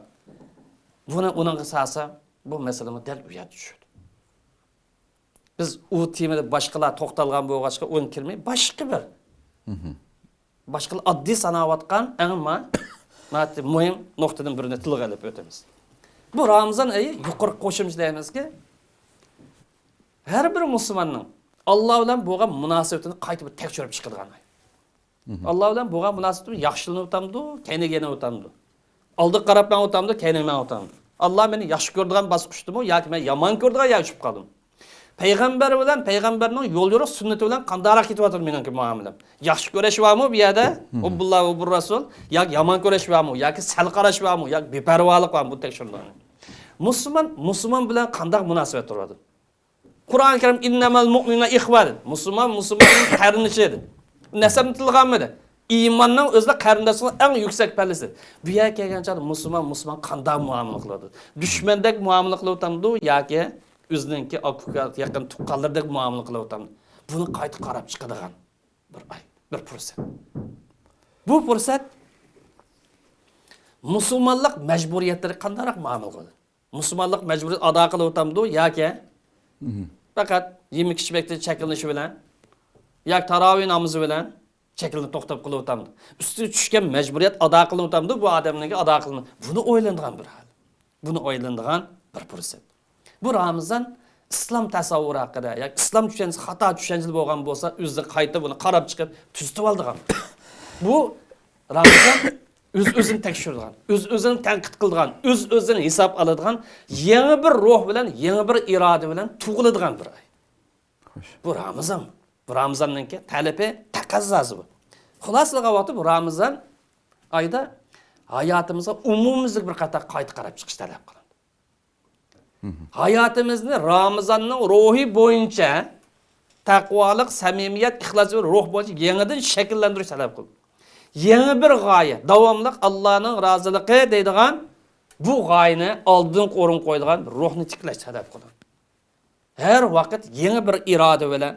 بۇنى ئۇنىڭغا سالسا، بۇ مەسىلىمۇ دەل ئۇ يەردە چۈشىدۇ. بىز ئۇ تېمىدا باشقىلار توختالغان بولغاچقا، ئۇنى كىرمەي، باشقا بىر باشقىلار ئاددىي ساناۋاتقان ئەڭ ما-، ناھايىتى مۇھىم نۇقتىدىن بىرىنى تىلغا ئېلىپ ئۆتىمىز. بۇ رامىزان ئېيى يۇقىرىقى قوشۇمچە دەيمىزكى، ھەر بىر مۇسۇلماننىڭ ئاللا بىلەن بولغان مۇناسىۋىتىنى قايتا بىر تەكشۈرۈپ چىقىدىغان ئاي. ئاللا بىلەن بولغان مۇناسىۋىتىمىز ياخشىلىنىۋاتامدۇ، كەينىگە يېنىۋاتامدۇ؟ ئالدىغا قاراپ مېڭىۋاتامدۇ، كەينىگە مېڭىۋاتامدۇ؟ ئاللا مېنى ياخشى كۆرىدىغان باسقۇچتىمۇ ياكى مەن يامان كۆرىدىغان يەرگە چۈشۈپ قالدىم؟ پەيغەمبەر بىلەن پەيغەمبەرنىڭ يول يورۇق سۈننىتى بىلەن قانداقراق كېتىۋاتىدۇ مېنىڭكى مۇئامىلەم؟ ياخشى كۆرۈش بارمۇ بۇ يەردە؟ ھۇببۇللا، ھۇببۇر رەسۇل. ياكى يامان كۆرۈش بارمۇ؟ ياكى سەل قاراش بارمۇ؟ ياكى بىپەرۋالىق بارمۇ؟ بۇ تەكشۈرىدۇ. مۇسۇلمان مۇسۇلمان بىلەن قانداق مۇناسىۋەت تۇرىدۇ؟ قۇرئان كەرىم، «ئىننەمەل مۇئمىنۇنە ئىخۋە» دېدى. مۇسۇلمان مۇسۇلماننىڭ قېرىندىشى دېدى. نەسەبنى تىلغا ئالمىدى. ئىماننىڭ ئۆزىلا قېرىنداشلىقنىڭ ئەڭ يۈكسەك پەللىسى. بۇ يەرگە كەلگەن چاغدا مۇسۇلمان مۇسۇلمان قانداق مۇئامىلە قىلىۋاتىدۇ؟ دۈشمەندەك مۇئامىلە قىلىۋاتامدۇ ياكى ئۆزىنىڭكى ئاكا-ئۇكا، يېقىن تۇغقانلىرىدەك مۇئامىلە قىلىۋاتامدۇ؟ بۇنى قايتا قاراپ چىقىدىغان بىر ئاي، بىر پۇرسەت. بۇ پۇرسەت مۇسۇلمانلىق مەجبۇرىيەتلىرى قانداقراق مۇئامىلە قىلىدۇ؟ مۇسۇلمانلىق مەجبۇرىيىتى ئادا قىلىۋاتامدۇ ياكى پەقەت يېمەك ئىچمەكتىن چەكلىنىشى بىلەن ياكى تاراۋىھ نامىزى بىلەن چەكلىنىپ توختاپ قېلىۋاتامدۇ؟ ئۈستىگە چۈشكەن مەجبۇرىيەت ئادا قىلىنىۋاتامدۇ؟ بۇ ئادەمنىڭكى ئادا قىلىنىۋاتامدۇ؟ بۇنى ئويلىنىدىغان بىر ھال. بۇنى ئويلىنىدىغان بىر پۇرسەت. بۇ رامىزان ئىسلام تەسەۋۋۇرى ھەققىدە ياكى ئىسلام چۈشەنچىسى خاتا چۈشەنچىلەر بولغان بولسا، ئۆزى قايتا بۇنى قاراپ چىقىپ تۈزىتىۋالىدىغان. بۇ رامىزان ئۆز-ئۆزىنى تەكشۈرىدىغان، ئۆز-ئۆزىنى تەنقىد قىلىدىغان، ئۆز-ئۆزىنى ھېساب ئالىدىغان يېڭى بىر روھ بىلەن، يېڭى بىر ئىرادە بىلەن تۇغۇلىدىغان بىر ئاي. بۇ رامىزان. بۇ رامىزاننىڭكى تەلىپى، تەقەززاسى بۇ. خۇلاسىلىغان ۋاقتى بۇ رامىزان ئايدا ھاياتىمىزغا ئومۇميۈزلۈك بىر قاتار قايتا قاراپ چىقىش تەلەپ قىلىنىدۇ. ھاياتىمىزنى رامىزاننىڭ روھى بويىچە تەقۋالىق، سەمىمىيەت، ئىخلاس ۋە روھ بويىچە يېڭىدىن شەكىللەندۈرۈش تەلەپ قىلىدۇ. يېڭى بىر غايە، داۋاملىق ئاللانىڭ رازىلىقى دەيدىغان بۇ غايىنى ئالدىنقى ئورۇنغا قويىدىغان بىر روھنى تىكلەش تەلەپ قىلىدۇ. ھەر ۋاقىت يېڭى بىر ئىرادە بىلەن،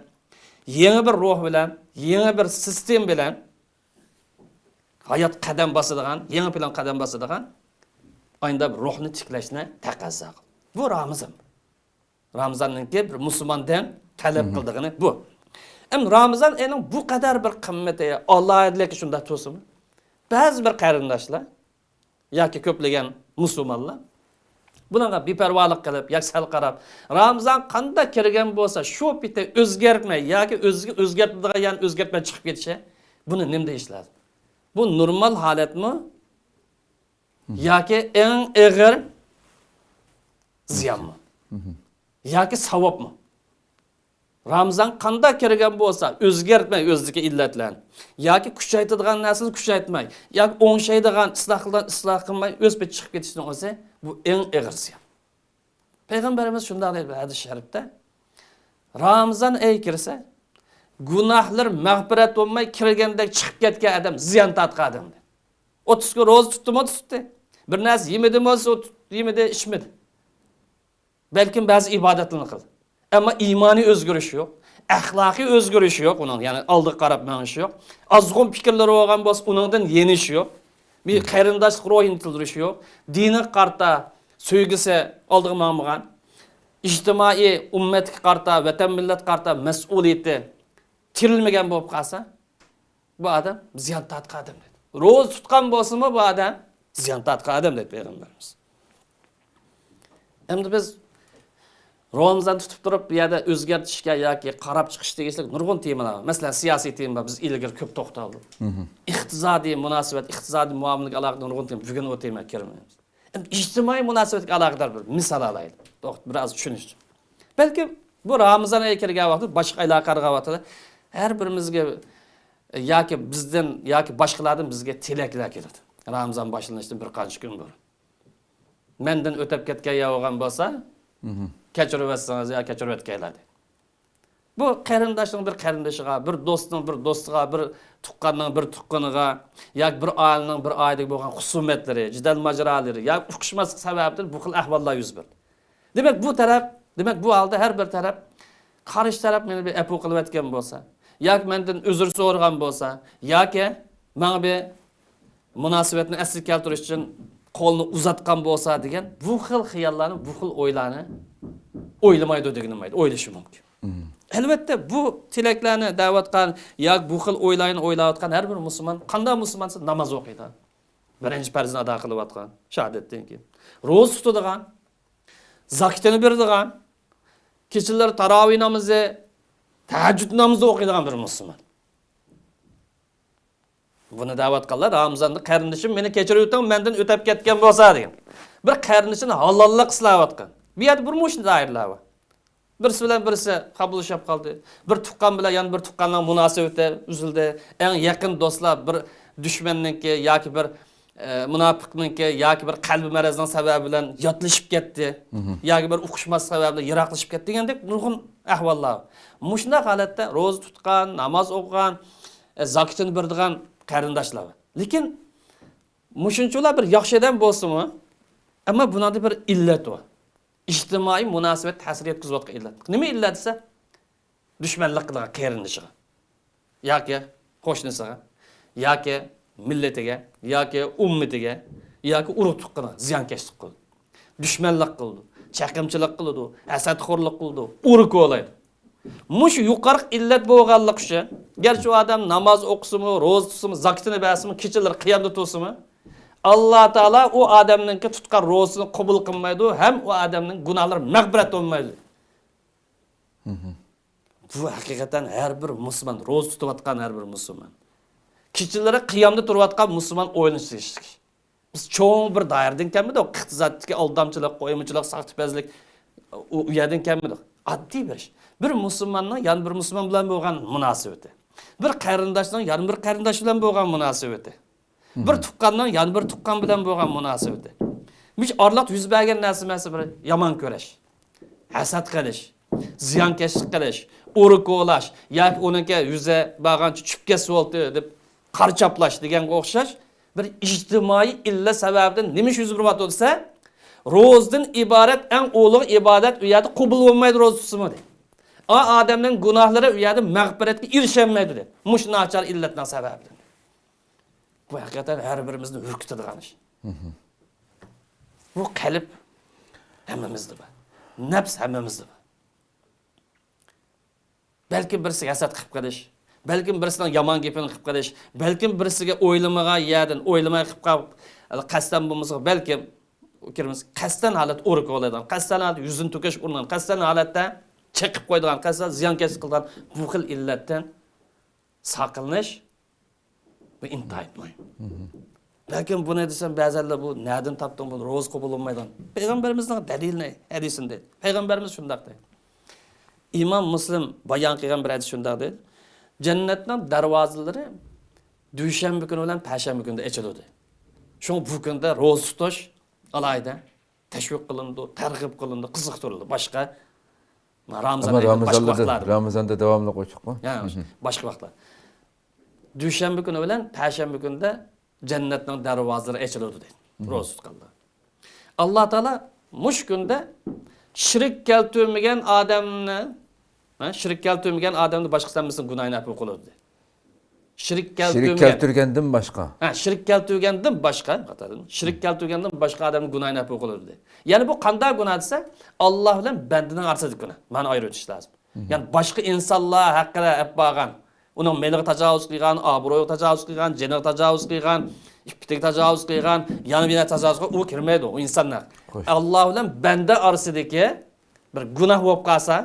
يېڭى بىر روھ بىلەن، يېڭى بىر سىستېما بىلەن ھايات قەدەم باسىدىغان، يېڭى پىلان قەدەم باسىدىغان ئاينىدا بىر روھنى تىكلەشنى تەقەززا قىلىدۇ. بۇ رامىزان. رامىزاننىڭكى بىر مۇسۇلماندىن تەلەپ قىلىدىغىنى بۇ. ئەمدى رامىزان ئېيىنىڭ بۇ قەدەر بىر قىممىتى، ئالاھىدىلىكى شۇنداق تۇرسىمۇ، بەزى بىر قېرىنداشلار ياكى كۆپلىگەن مۇسۇلمانلار بۇنىڭغا بىپەرۋالىق قىلىپ ياكى سەل قاراپ، رامىزان قانداق كىرگەن بولسا، شۇ پېتى ئۆزگەرتمەي ياكى ئۆزگە ئۆزگەرتىدىغان يەرنى ئۆزگەرتمەي چىقىپ كېتىشى، بۇنى نېمە دېيىش لازىم؟ بۇ نورمال ھالەتمۇ؟ ياكى ئەڭ ئېغىر زىيانمۇ؟ ياكى ساۋابمۇ؟ رامىزان قانداق كىرگەن بولسا، ئۆزگەرتمەي ئۆزىدىكى ئىللەتلەرنى، ياكى كۈچەيتىدىغان نەرسىنى كۈچەيتمەي، ياكى ئوڭشايدىغان، ئىسلاھ قىلىدىغان ئىسلاھ قىلماي، ئۆز پېتى چىقىپ كېتىشنىڭ ئۆزى، بۇ ئەڭ ئېغىر زىيان. پەيغەمبىرىمىز شۇنداق دەيدۇ ھەدىس شەرىپتە، رامىزان ئېيى كىرسە، گۇناھلىرى مەغپىرەت بولماي كىرگەندەك چىقىپ كەتكەن ئادەم زىيان تارتقان ئادەم دەيدۇ. ئوتتۇز كۈن روزا تۇتتىمۇ تۇتتى. بىر نەرسە يېمىدىمۇ يېمىدى، ئىچمىدى. بەلكىم بەزى ئىبادەتلەرنى قىلدى. ئەمما ئىمانىي ئۆزگىرىش يوق. ئەخلاقىي ئۆزگىرىش يوق ئۇنىڭ، يەنى ئالدىغا قاراپ مېڭىشى يوق. ئازغۇن پىكىرلىرى بولغان بولسا، ئۇنىڭدىن يېنىشى يوق. بىر قېرىنداشلىق روھىنى تىلدۈرۈشى يوق. دىنىغا قارىتا سۆيگۈسى ئالدىغا ماڭمىغان. ئىجتىمائىي، ئۈممەتكە قارىتا، ۋەتەن مىللەتكە قارىتا مەسئۇلىيىتى تىرىلمىگەن بولۇپ قالسا، بۇ ئادەم زىيان تارتقان ئادەم دەيدۇ. روزا تۇتقان بولسىمۇ، بۇ ئادەم زىيان تارتقان ئادەم دەيدۇ پەيغەمبىرىمىز. ئەمدى بىز رامىزان تۇتۇپ تۇرۇپ، بۇ يەردە ئۆزگەرتىشكە ياكى قاراپ چىقىش تېگىشلىك نۇرغۇن تېمىلار بار. مەسىلەن، سىياسىي تېما بار، بىز ئىلگىرى كۆپ توختالدۇق. ئىقتىسادىي مۇناسىۋەت، ئىقتىسادىي مۇئامىلىگە ئالاقىدار نۇرغۇن تېما، بۈگۈن ئۇ تېمىگە كىرمەيمىز. ئەمدى ئىجتىمائىي مۇناسىۋەتكە ئالاقىدار بىر مىسال ئالايلى. توختا، بىر ئاز چۈشىنىش ئۈچۈن. بەلكىم بۇ رامىزان ئېيى كىرگەن ۋاقىتتا، باشقا ئايلارغا قارىغان ۋاقتىدا ھەر بىرىمىزگە، ياكى بىزدىن، ياكى باشقىلاردىن بىزگە تىلەكلەر كېلىدۇ. رامىزان باشلىنىشتىن بىر قانچە كۈن بۇرۇن. مەندىن ئۆتۈپ كەتكەن يا بولغان بولسا، كەچۈرۈۋەتسىڭىز يا كەچۈرۈۋەتكەيلا دەيدۇ. بۇ قېرىنداشنىڭ بىر قېرىندىشىغا، بىر دوستنىڭ بىر دوستىغا، بىر تۇغقاننىڭ بىر تۇغقىنىغا ياكى بىر ئائىلىنىڭ بىر ئائىلىگە بولغان خۇسۇمەتلىرى، جېدەل ماجىرالىرى ياكى ئۇقۇشماسلىق سەۋەبىدىن بۇ خىل ئەھۋاللار يۈز بەردى. دېمەك، بۇ تەرەپ، دېمەك، بۇ ھالدا ھەر بىر تەرەپ، قارشى تەرەپ مېنى بىر ئەپۇ قىلىۋەتكەن بولسا ياكى مەندىن ئۆزۈر سورىغان بولسا ياكى ماڭا بىر مۇناسىۋەتنى ئەسلىگە كەلتۈرۈش ئۈچۈن قولىنى ئۇزاتقان بولسا دېگەن بۇ خىل خىياللارنى، بۇ خىل ئويلارنى ئويلىمايدۇ دېگىنىم ئويلىشى مۇمكىن. ئەلۋەتتە، بۇ تىلەكلەرنى دەۋاتقان ياكى بۇ خىل ئويلارنى ئويلاۋاتقان ھەر بىر مۇسۇلمان، قانداق مۇسۇلمان دېسە، ناماز ئوقۇيدىغان، بىرىنچى پەرزنى ئادا قىلىۋاتقان، شاھادەتتىن كېيىن روزا تۇتىدىغان، زاكىتىنى بېرىدىغان، كېچىلىرى تاراۋىھ نامىزى، تەھەججۇد نامىزى ئوقۇيدىغان بىر مۇسۇلمان. بۇنى دەۋاتقانلار رامىزاندا قېرىندىشىم مېنى كەچۈرۈۋېتىڭ، مەندىن ئۆتەپ كەتكەن بولسا دېگەن. بىر قېرىندىشىنى ھالاللىق سىلاۋاتقان. بۇ يەردە بىر مۇشۇ دائىرىلەر بار. بىرسى بىلەن بىرسى خاپىلىشىپ قالدى. بىر تۇغقان بىلەن يەنە بىر تۇغقاننىڭ مۇناسىۋىتى ئۈزۈلدى. ئەڭ يېقىن دوستلار بىر دۈشمەننىڭكى ياكى بىر، ئە، مۇناپىقنىڭكى ياكى بىر قەلبىي مەرەزنىڭ سەۋەبى بىلەن ياتلىشىپ كەتتى. ياكى بىر ئۇقۇشماس سەۋەب بىلەن يىراقلىشىپ كەتتى دېگەندەك نۇرغۇن ئەھۋاللار بار. مۇشۇنداق ھالەتتە روزا تۇتقان، ناماز ئوقۇغان، ئە، زاكىتىنى بېرىدىغان قېرىنداشلار بار. لېكىن مۇشۇنچىلا بىر ياخشى ئادەم بولسىمۇ، ئەمما بۇنىڭدا بىر ئىللەت بار. ئىجتىمائىي مۇناسىۋەت تەسىر يەتكۈزۈۋاتقان ئىللەت. نېمە ئىللەت دېسە، دۈشمەنلىك قىلىدىغان قېرىندىشىغا ياكى قوشنىسىغا ياكى مىللىتىگە ياكى ئۈممىتىگە ياكى ئۇرۇق تۇغقىنىغا زىيانكەشلىك قىلىدۇ. دۈشمەنلىك قىلىدۇ، چېقىمچىلىق قىلىدۇ، ھەسەتخورلۇق قىلىدۇ، ئۇرۇق كولايدۇ. مۇشۇ يۇقىرىقى ئىللەت بولغانلىقى ئۈچۈن، گەرچە ئۇ ئادەم ناماز ئوقۇسىمۇ، روزا تۇتسىمۇ، زاكىتىنى بەرسىمۇ، كېچىلىرى قىيامدا تۇرسىمۇ، ئاللا تائالا ئۇ ئادەمنىڭكى تۇتقان روزىسىنى قوبۇل قىلمايدۇ ھەم ئۇ ئادەمنىڭ گۇناھلىرى مەغپىرەت بولمايدۇ. بۇ ھەقىقەتەن ھەر بىر مۇسۇلمان، روزا تۇتۇۋاتقان ھەر بىر مۇسۇلمان، كېچىلىرى قىيامدا تۇرۇۋاتقان مۇسۇلمان ئويلىنىشى تېگىشلىك. بىز چوڭ بىر دائىرىدىن كەلمىدۇق. ئىقتىسادتىكى ئالدامچىلىق، قويمىچىلىق، ساختىپەزلىك، ئۇ، ئۇ يەردىن كەلمىدۇق. ئاددىي بىر ئىش. بىر مۇسۇلماننىڭ يەنە بىر مۇسۇلمان بىلەن بولغان مۇناسىۋىتى. بىر قېرىنداشنىڭ يەنە بىر قېرىنداش بىلەن بولغان مۇناسىۋىتى. بىر تۇغقاننىڭ يەنە بىر تۇغقان بىلەن بولغان مۇناسىۋىتى. مۇشۇ ئارىلىقتا يۈز بەرگەن نەرسە، مەسىلەن، بىر يامان كۆرۈش، ھەسەت قىلىش، زىيانكەشلىك قىلىش، ئۇرۇق كولاش ياكى ئۇنىڭكى يۈزى بارغانچە چۈشۈپ كەتسە بولدى دەپ قارا چاپلاش دېگەنگە ئوخشاش بىر ئىجتىمائىي ئىللەت سەۋەبىدىن نېمە ئىش يۈز بېرىۋاتىدۇ دېسە، روزىدىن ئىبارەت ئەڭ ئۇلۇغ ئىبادەت ئۇ يەردە قوبۇل بولمايدۇ، روزا تۇتسىمۇ دەيدۇ. ئا ئادەمنىڭ گۇناھلىرى ئۇ يەردە مەغپىرەتكە ئېرىشەلمەيدۇ دەيدۇ. مۇشۇ ناچار ئىللەتنىڭ سەۋەبىدىن. بۇ ھەقىقەتەن ھەر بىرىمىزنى ھۈركۈتىدىغان ئىش. بۇ قەلب ھەممىمىزدە بار. نەپس ھەممىمىزدە بار. بەلكىم بىرسىگە ھەسەت قىلىپ قېلىش، بەلكىم بىرسىنىڭ يامان گېپىنى قىلىپ قېلىش، بەلكىم بىرسىگە ئويلىمىغان يەردىن ئويلىماي قىلىپ قال-، قەستەن بولمىسا، بەلكىم ئۇ كىرمىسى قەستەن ھالەتتە ئورا كولايدىغان، قەستەن ھالەتتە يۈزىنى تۆكۈش ئۇرۇنغان، قەستەن ھالەتتە چېقىپ قويىدىغان، قەستەن زىيانكەشلىك قىلىدىغان بۇ خىل ئىللەتتىن ساقلىنىش، بۇ ئىنتايىن مۇھىم. بەلكىم بۇنى دېسەم، بەزەنلەر بۇ نەدىن تاپتىڭ، بۇ روزا قوبۇل بولمايدىغان. پەيغەمبىرىمىزنىڭ دەلىلىنى، ھەدىسىنى دەيدۇ. پەيغەمبىرىمىز شۇنداق دەيدۇ. ئىمام مۇسلىم بايان قىلغان بىر ھەدىس شۇنداق دەيدۇ. جەننەتنىڭ دەرۋازىلىرى دۈشەنبە كۈنى بىلەن پەشەنبە كۈنىدە ئېچىلىدۇ. شۇڭا بۇ كۈندە روزا تۇتۇش ئالاھىدە تەشۋىق قىلىنىدۇ، تەرغىب قىلىنىدۇ، قىزىقتۇرۇلىدۇ. باشقا رامىزان ئەمما ئايىدا، باشقا رامىزاندا، ۋاقىتلاردا. رامىزاندا داۋاملىق ئوچۇققۇ؟ يا، باشقا ۋاقىتلار. دۈشەنبە كۈنى بىلەن پەشەنبە كۈنىدە جەننەتنىڭ دەرۋازىلىرى ئېچىلىدۇ دەيدۇ. روزا تۇتقاندا. ئاللا تائالا مۇشۇ كۈندە شېرىك كەلتۈرمىگەن ئادەمنى، ھە، شېرىك كەلتۈرمىگەن ئادەمنى باشقىسى ھەممىسىنىڭ گۇناھىنى ئەپۇ قىلىدۇ دەيدۇ. شېرىك شېرىك كەلتۈرمىگەن. كەلتۈرگەندىن باشقا. ھە، شېرىك كەلتۈرگەندىن باشقا، خاتالىدىم. شېرىك كەلتۈرگەندىن باشقا ئادەمنىڭ گۇناھىنى ئەپۇ قىلىدۇ دەيدۇ. يەنى بۇ قانداق گۇناھ دېسە، ئاللا بىلەن بەندىنىڭ ئارىسىدىكى گۇناھ. مانا ئايرىۋېتىش لازىم. يەنى باشقا ئىنسانلار ھەققىدە ئەپ بارغان، ئۇنىڭ مېلىغا تاجاۋۇز قىلغان، ئابرۇيىغا تاجاۋۇز قىلغان، جېنىغا تاجاۋۇز قىلغان، ئىپپىتىگە تاجاۋۇز قىلغان، يەنە بىر تاجاۋۇز قىلغان، ئۇ كىرمەيدۇ، ئۇ ئىنساننىڭ. خوش. ئاللا بىلەن بەندە ئارىسىدىكى بىر گۇناھ بولۇپ قالسا،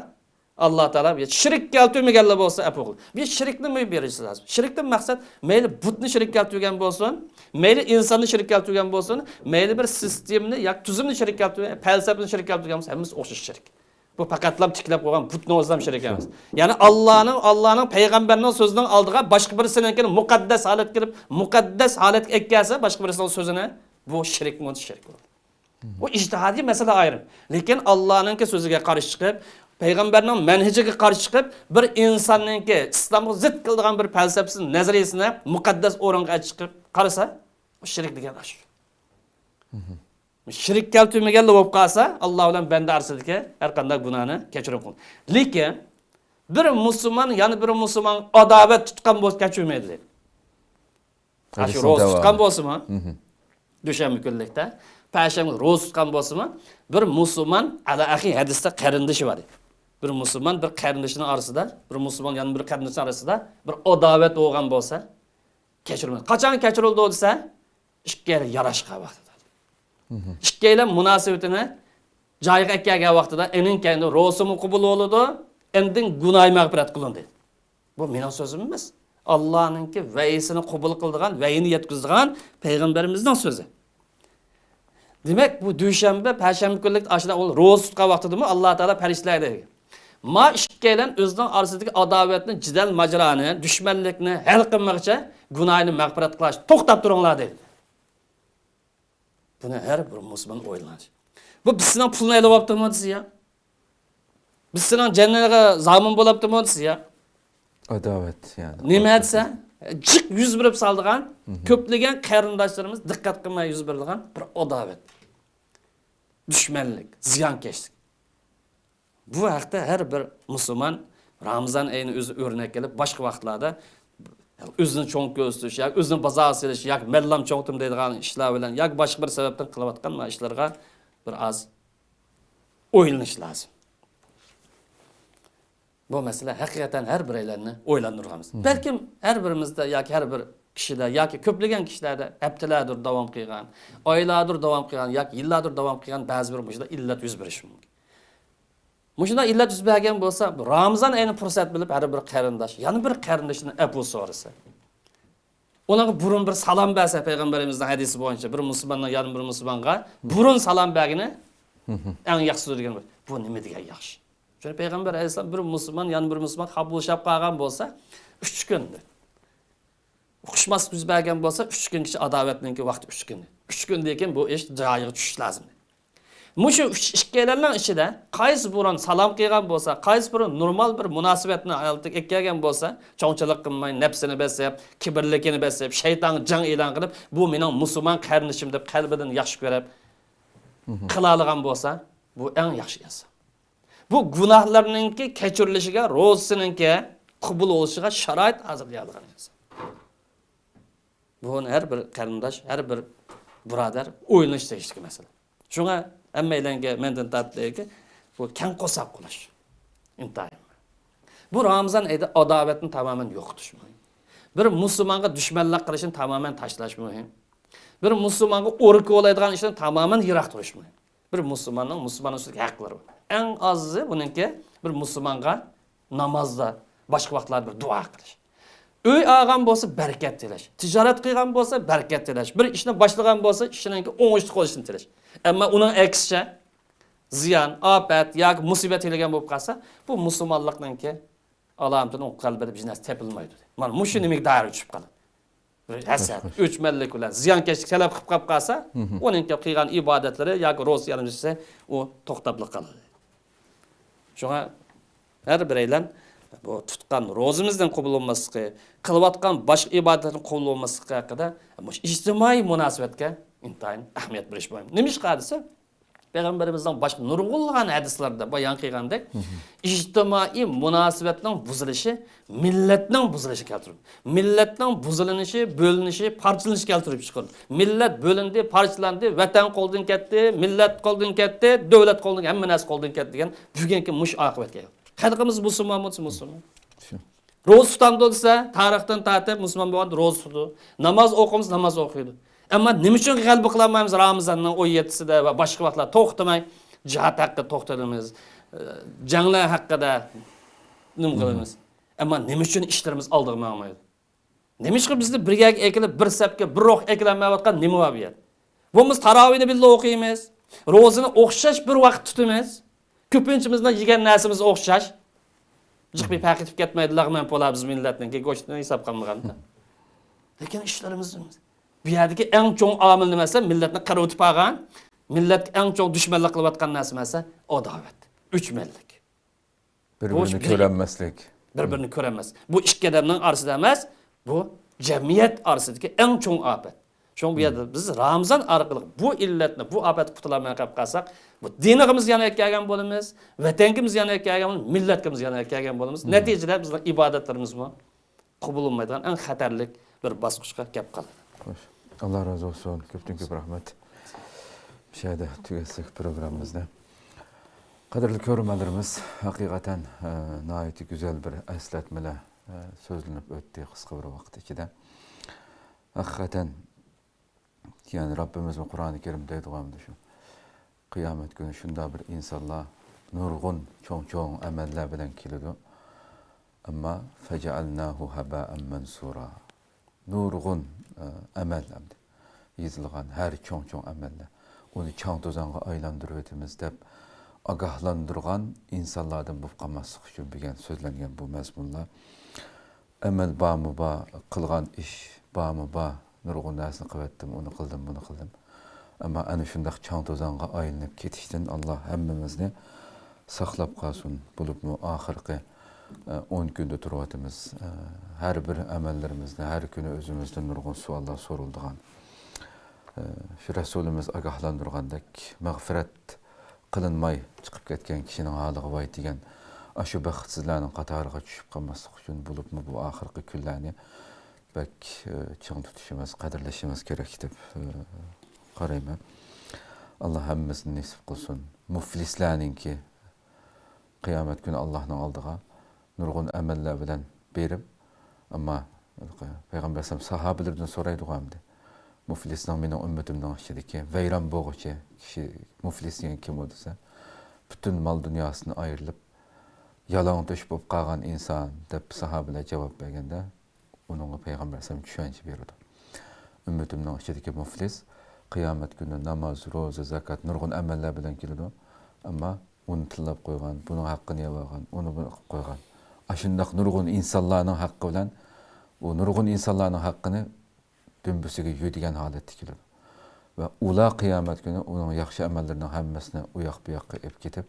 ئاللا تائالا بۇ شېرىك كەلتۈرمىگەنلا بولسا ئەپۇ قىل. بۇ شېرىكنى مۇھىم بېرىشى لازىم. شېرىكتىن مەقسەت مەيلى بۇتنى شېرىك كەلتۈرگەن بولسۇن، مەيلى ئىنساننى شېرىك كەلتۈرگەن بولسۇن، مەيلى بىر سىستېمىنى ياكى تۈزۈمنى شېرىك كەلتۈرگەن، پەلسەپىنى شېرىك كەلتۈرگەن بولسا، ھەممىسى ئوخشاش شېرىك. بۇ پەقەتلا تىكلەپ قويغان بۇتنىڭ ئۆزى ھەم شېرىك ئەمەس. يەنى ئاللانىڭ، ئاللانىڭ پەيغەمبەرنىڭ سۆزىنىڭ ئالدىغا باشقا بىرسىنىڭكىنى مۇقەددەس ھالەتكە كېلىپ، مۇقەددەس ھالەتكە ئەكەلسە باشقا بىرسىنىڭ سۆزىنى، بۇ شېرىكمۇ شېرىك بولىدۇ. بۇ ئىجتىھادىي مەسىلە ئايرىم. لېكىن ئاللانىڭكى سۆزىگە قارشى چىقىپ، پەيغەمبەرنىڭ مەنھىجىگە قارشى چىقىپ، بىر ئىنساننىڭكى ئىسلامغا زىت كېلىدىغان بىر پەلسەپىسىنى، نەزەرىيىسىنى مۇقەددەس ئورۇنغا چىقىپ قارىسا، ئۇ شېرىك دېگەن ئاشۇ. شېرىك كەلتۈرمىگەنلا بولۇپ قالسا، ئاللا بىلەن بەندە ئارىسىدىكى ھەر قانداق گۇناھنى كەچۈرۈم قىلىدۇ. لېكىن بىر مۇسۇلمان يەنە بىر مۇسۇلمانغا ئاداۋەت تۇتقان بولسا كەچۈرمەيدۇ دەيدۇ. ئاشۇ روزا تۇتقان بولسىمۇ، دۈشەنبە كۈنلۈكتە، پەشەنبە روزا تۇتقان بولسىمۇ، بىر مۇسۇلمان ئەلا ئەخى ھەدىستە قېرىندىشى بار. بىر مۇسۇلمان بىر قېرىندىشىنىڭ ئارىسىدا، بىر مۇسۇلمان يەنە بىر قېرىندىشىنىڭ ئارىسىدا بىر ئاداۋەت بولغان بولسا، كەچۈرمەيدۇ. قاچان كەچۈرۈلىدۇ دېسە، ئىككىيلەن ياراشقان ۋاقتىدا. ئىككىيلەن مۇناسىۋىتىنى جايىغا ئەكەلگەن ۋاقتىدا، ئېنىڭ كەينىدىن روزىمۇ قوبۇل بولىدۇ، ئاندىن گۇناھى مەغپىرەت قىلىندى. بۇ مېنىڭ سۆزۈم ئەمەس. ئاللانىڭكى ۋەھىيسىنى قوبۇل قىلىدىغان، ۋەھىينى يەتكۈزىدىغان پەيغەمبىرىمىزنىڭ سۆزى. دېمەك، بۇ دۈشەنبە، پەشەنبە كۈنلۈك ئاشۇنداق ئۇ روزا تۇتقان ۋاقتىدىمۇ ئاللا تائالا پەرىشتىلەرگە دەيدۇ. ما ئىككىيلەن ئۆزىنىڭ ئارىسىدىكى ئاداۋەتنى، جېدەل ماجىرانى، دۈشمەنلىكنى ھەل قىلمىغىچە گۇناھىنى مەغپىرەت قىلغاچ توختاپ تۇرۇڭلار دەيدۇ. بۇنى ھەر بىر مۇسۇلمان ئويلىنىش. بۇ بىز سېنىڭ پۇلنى ئېلىۋاپتىمۇ دېسە يا. بىز سېنىڭ جېنىڭغا زامىن بولاپتىمۇ دېسە يا. ئاداۋەت، يەنى. نېمە دېسە، جىق يۈز بېرىپ سالىدىغان، كۆپلىگەن قېرىنداشلىرىمىز دىققەت قىلماي يۈز بېرىدىغان بىر ئاداۋەت. دۈشمەنلىك، زىيانكەشلىك. بۇ ھەقتە ھەر بىر مۇسۇلمان رامىزان ئېيىنى ئۆزى ئۆرنەك ئېلىپ، باشقا ۋاقىتلاردا ئۆزىنى چوڭ كۆرسىتىش ياكى ئۆزىنى بازارغا سېلىش ياكى مەنلا چوڭتۇم دەيدىغان ئىشلار بىلەن ياكى باشقا بىر سەۋەبتىن قىلىۋاتقان مانا ئىشلارغا بىر ئاز ئويلىنىش لازىم. بۇ مەسىلە ھەقىقەتەن ھەر بىرەيلەننى ئويلاندۇرغان مەسىلە. بەلكىم ھەر بىرىمىزدە ياكى ھەر بىر كىشىدە ياكى كۆپلىگەن كىشىلەردە ھەپتىلەردۇر داۋام قىلغان، ئايلاردۇر داۋام قىلغان ياكى يىللاردۇر داۋام قىلغان بەزى بىر مۇشۇنداق ئىللەت يۈز بېرىشى مۇمكىن. مۇشۇنداق ئىللەت يۈز بەرگەن بولسا، بۇ رامىزان ئېيىنى پۇرسەت بىلىپ، ھەر بىر قېرىنداش، يەنە بىر قېرىندىشىدىن ئەپۇ سورىسا. ئۇنىڭغا بۇرۇن بىر سالام بەرسە، پەيغەمبىرىمىزنىڭ ھەدىسى بويىچە، بىر مۇسۇلماننىڭ يەنە بىر مۇسۇلمانغا بۇرۇن سالام بەرگىنى ئەڭ ياخشىسىدۇر دېگەن. بۇ نېمە دېگەن ياخشى؟ چۈنكى پەيغەمبەر ئەلەيھىسسالام بىر مۇسۇلمان يەنە بىر مۇسۇلمان خاپىلىشىپ قالغان بولسا، ئۈچ كۈن، ئۇقۇشماسلىق يۈز بەرگەن بولسا، ئۈچ كۈنگىچە ئاداۋەتنىڭكى ۋاقتى ئۈچ كۈن. ئۈچ كۈندىن كېيىن بۇ ئىش جايىغا چۈشۈشى لازىم. مۇشۇ ئۈچ، ئىككىيلەننىڭ ئىچىدە قايسى بۇرۇن سالام قىلغان بولسا، قايسى بۇرۇن نورمال بىر مۇناسىۋەتنى ھالىتىگە ئەكەلگەن بولسا، چوڭچىلىق قىلماي، نەپسىنى بېسىپ، كىبىرلىكىنى بېسىپ، شەيتانغا جەڭ ئېلان قىلىپ، بۇ مېنىڭ مۇسۇلمان قېرىندىشىم دەپ قەلبىدىن ياخشى كۆرۈپ قىلالىغان بولسا، بۇ ئەڭ ياخشى ئىنسان. بۇ گۇناھلارنىڭكى كەچۈرۈلۈشىگە، روزىسىنىڭكى قوبۇل بولۇشىغا شارائىت ھازىرلىيالىغان ئىنسان. بۇنى ھەر بىر قېرىنداش، ھەر بىر بۇرادەر ئويلىنىشى تېگىشلىك مەسىلە. شۇڭا ھەممەيلەنگە مەندىن تارتىپ دەيدىكى، بۇ كەڭ قورساق بولۇش ئىنتايىن مۇھىم. بۇ رامىزان ئېيىدا ئاداۋەتنى تامامەن يوقىتىش مۇھىم. بىر مۇسۇلمانغا دۈشمەنلىك قىلىشنى تامامەن تاشلاش مۇھىم. بىر مۇسۇلمانغا ئورا كولايدىغان ئىشتىن تامامەن يىراق تۇرۇش مۇھىم. بىر مۇسۇلماننىڭ مۇسۇلماننىڭ ئۈستىدىكى ھەقلىرى بار. ئەڭ ئازى بۇنىڭكى بىر مۇسۇلمانغا نامازدا، باشقا ۋاقىتلاردا بىر دۇئا قىلىش. ئۆي ئالغان بولسا بەرىكەت تىلەش. تىجارەت قىلغان بولسا بەرىكەت تىلەش. بىر ئىشنى باشلىغان بولسا ئىشىنىڭكى ئوڭۇشلۇق بولۇشىنى تىلەش. ئەمما ئۇنىڭ ئەكسىچە زىيان، ئاپەت ياكى مۇسىبەت تىلىگەن بولۇپ قالسا، بۇ مۇسۇلمانلىقنىڭكى ئالامىتىنىڭ قەلبىدە بىر نەرسە تېپىلمايدۇ. مانا مۇشۇ نېمىگە دائىر چۈشۈپ قالىدۇ. بىر ھەسەت، ئۆچمەنلىك بىلەن زىيانكەشلىك تەلەپ قىلىپ قاپ قالسا، ئۇنىڭكى قىلغان ئىبادەتلىرى ياكى روزا يەرمىشىسى ئۇ توختاپلا قالىدۇ. شۇڭا ھەر بىرەيلەن بۇ تۇتقان روزىمىزنىڭ قوبۇل بولماسلىقى، قىلىۋاتقان باشقا ئىبادەتلەرنىڭ قوبۇل بولماسلىقى ھەققىدە مۇشۇ ئىجتىمائىي مۇناسىۋەتكە ئىنتايىن ئەھمىيەت بېرىش مۇھىم. نېمىشقا دېسە، پەيغەمبىرىمىزنىڭ باشقا نۇرغۇنلىغان ھەدىسلىرىدە بايان قىلغاندەك، ئىجتىمائىي مۇناسىۋەتنىڭ بۇزۇلۇشى مىللەتنىڭ بۇزۇلۇشىغا كەلتۈرىدۇ. مىللەتنىڭ بۇزۇلۇشى، بۆلۈنۈشى، پارچىلىنىشىغا كەلتۈرۈپ چىقىرىدۇ. مىللەت بۆلۈندى، پارچىلاندى، ۋەتەن قولدىن كەتتى، مىللەت قولدىن كەتتى، دۆلەت قولدىن، ھەممە نەرسە قولدىن كەتتى دېگەن بۈگۈنكى مۇشۇ ئاقىۋەتكە كەلدى. خەلقىمىز مۇسۇلمانمۇ دېسە مۇسۇلمان. روزا تۇتامدۇ دېسە، تارىختىن تارتىپ مۇسۇلمان بولغان روزا تۇتىدۇ. ناماز ئوقۇيمىز، ناماز ئوقۇيدۇ. ئەمما نېمە ئۈچۈن غەلىبە قىلالمايمىز رامىزاننىڭ ئون يەتتىسىدە ۋە باشقا ۋاقىتلاردا توختىماي جىھاد ھەققىدە توختىلىمىز، جەڭلەر ھەققىدە نېمە قىلىمىز؟ ئەمما نېمە ئۈچۈن ئىشلىرىمىز ئالدىغا ماڭمايدۇ؟ نېمىشقا بىزنى بىر يەرگە ئەكېلىپ، بىر سەپكە، بىر روھ ئەكېلەلمەيۋاتقان نېمە بار بۇ يەردە؟ بولمىسا تاراۋىھنى بىللە ئوقۇيمىز، روزىنى ئوخشاش بىر ۋاقىت تۇتىمىز، كۆپىنچىمىزنىڭ يېگەن نەرسىمىز ئوخشاش. جىق بىر پەرق كېتىپ كەتمەيدۇ، لەغمەن پولا بىز مىللەتنىڭكى گۆشىنى ھېساب قىلمىغاندا. لېكىن ئىشلىرىمىز، بۇ يەردىكى ئەڭ چوڭ ئامىل نېمە دېسە، مىللەتنى قىرىۋېتىپ قالغان، مىللەتكە ئەڭ چوڭ دۈشمەنلىك قىلىۋاتقان نەرسە نېمە دېسە، ئاداۋەت، ئۆچمەنلىك. بىر بىرىنى كۆرەلمەسلىك. بىر بىرىنى كۆرەلمەس. بۇ ئىككى ئادەمنىڭ ئارىسىدا ئەمەس، بۇ جەمئىيەت ئارىسىدىكى ئەڭ چوڭ ئاپەت. شۇڭا بۇ يەردە بىز رامىزان ئارقىلىق بۇ ئىللەتنى، بۇ ئاپەتكە قۇتۇلالماي قېلىپ قالساق، بۇ دىنىغىمىز زىيان يەتكۈزگەن بولىمىز، ۋەتەنگىمىز زىيان يەتكۈزگەن بولىمىز، مىللەتكىمىز زىيان يەتكۈزگەن بولىمىز. نەتىجىدە بىزنىڭ ئىبادەتلىرىمىزمۇ قوبۇل بولمايدىغان ئەڭ خەتەرلىك بىر باسقۇچقا كەپ قالىدۇ. خوش. ئاللا رازى بولسۇن. كۆپتىن كۆپ رەھمەت. مۇشۇ يەردە تۈگەتسەك پروگراممىمىزنى. قەدىرلىك كۆرۈرمەنلىرىمىز، ھەقىقەتەن، ئە، ناھايىتى گۈزەل بىر ئەسلەتمىلەر، ئە، سۆزلىنىپ ئۆتتى قىسقا بىر ۋاقىت ئىچىدە. ھەقىقەتەن، يەنى رەببىمىزمۇ قۇرئانى كەرىمدە دەيدىغۇ ئەمدى شۇ. قىيامەت كۈنى شۇنداق بىر ئىنسانلار نۇرغۇن چوڭ-چوڭ ئەمەللەر بىلەن كېلىدۇ. ئەمما فەجەئەلناھۇ ھەبائەن مەنسۇرا. نۇرغۇن، ئە، ئەمەل ئەمدى. يېزىلغان ھەر چوڭ-چوڭ ئەمەللەر. ئۇنى چاڭ-توزانغا ئايلاندۇرۇۋېتىمىز دەپ ئاگاھلاندۇرغان ئىنسانلاردىن بولۇپ قالماسلىق ئۈچۈن بۈگۈن سۆزلەنگەن بۇ مەزمۇنلار. ئەمەل بارمۇ بار، قىلغان ئىش بارمۇ بار، نۇرغۇن نەرسىنى قىلىۋەتتىم، ئۇنى قىلدىم، بۇنى قىلدىم. ئەمما ئەنە شۇنداق چاڭ-توزانغا ئايلىنىپ كېتىشتىن ئاللا ھەممىمىزنى ساقلاپ قالسۇن. بولۇپمۇ ئاخىرقى، ئە، ئون كۈندە تۇرۇۋاتىمىز. ئە، ھەر بىر ئەمەللىرىمىزدە، ھەر كۈنى ئۆزىمىزدىن نۇرغۇن سوئاللار سورىلىدىغان. ئە، شۇ رەسۇلىمىز ئاگاھلاندۇرغاندەك، مەغپىرەت قىلىنماي چىقىپ كەتكەن كىشىنىڭ ھالىغا ۋاي دېگەن، ئاشۇ بەختسىزلەرنىڭ قاتارىغا چۈشۈپ قالماسلىق ئۈچۈن، بولۇپمۇ بۇ ئاخىرقى كۈنلەرنى بەك، ئە، چىڭ تۇتۇشىمىز، قەدىرلىشىمىز كېرەك دەپ، ئە، قارايمەن. ئاللا ھەممىمىزنى نېسىپ قىلسۇن. مۇفلىسلارنىڭكى قىيامەت كۈنى ئاللانىڭ ئالدىغا نۇرغۇن ئەمەللەر بىلەن بېرىپ، ئەمما پەيغەمبەر ئەلەيھىسسالام ساھابىلىرىدىن سورايدىغۇ ئەمدى. مۇفلىسنىڭ، مېنىڭ ئۈممىتىمنىڭ ئىچىدىكى ۋەيران بولغۇچى كىشى، مۇفلىس دېگەن كىم ئۇ دېسە، پۈتۈن مال دۇنياسىدىن ئايرىلىپ، يالاڭتۆش بولۇپ قالغان ئىنسان دەپ ساھابىلەر جاۋاب بەرگەندە، ئۇنىڭغا پەيغەمبەر ئەلەيھىسسالام چۈشەنچە بېرىدۇ. ئۈممىتىمنىڭ ئىچىدىكى مۇفلىس قىيامەت كۈنى ناماز، روزا، زاكات، نۇرغۇن ئەمەللەر بىلەن كېلىدۇ. ئەمما ئۇنى تىللاپ قويغان، بۇنىڭ ھەققىنى يەۋالغان، ئۇنى بۇنى قىلىپ قويغان. ئاشۇنداق نۇرغۇن ئىنسانلارنىڭ ھەققى بىلەن ئۇ نۇرغۇن ئىنسانلارنىڭ ھەققىنى دۈمبىسىگە يۈدىگەن ھالەتتە كېلىدۇ. ۋە ئۇلار قىيامەت كۈنى ئۇنىڭ ياخشى ئەمەللىرىنىڭ ھەممىسىنى ئۇ ياق بۇ ياققا ئېلىپ كېتىپ،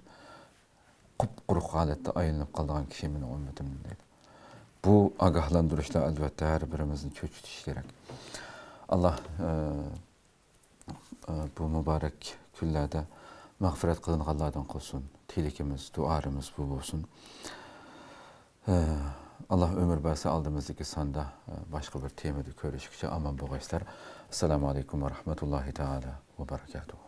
قۇپقۇرۇق ھالەتتە ئايلىنىپ قالىدىغان كىشى مېنىڭ ئۈممىتىمدىن دەيدۇ. بۇ ئاگاھلاندۇرۇشلار ئەلۋەتتە ھەر بىرىمىزنى چۆچۈتۈشى كېرەك. ئاللا، ئە، ئە، بۇ مۇبارەك كۈنلەردە مەغپىرەت قىلىنغانلاردىن قىلسۇن. تىلىكىمىز، دۇئالىرىمىز بۇ بولسۇن. ئە، ئاللا ئۆمۈر بەرسە ئالدىمىزدىكى ساندا، ئە، باشقا بىر تېمىدا كۆرۈشكىچە ئامان بولغايسىلەر. ئەسسالامۇ ئەلەيكۇم ۋە رەھمەتۇللاھى تائالا ۋە بەرەكاتۇھۇ.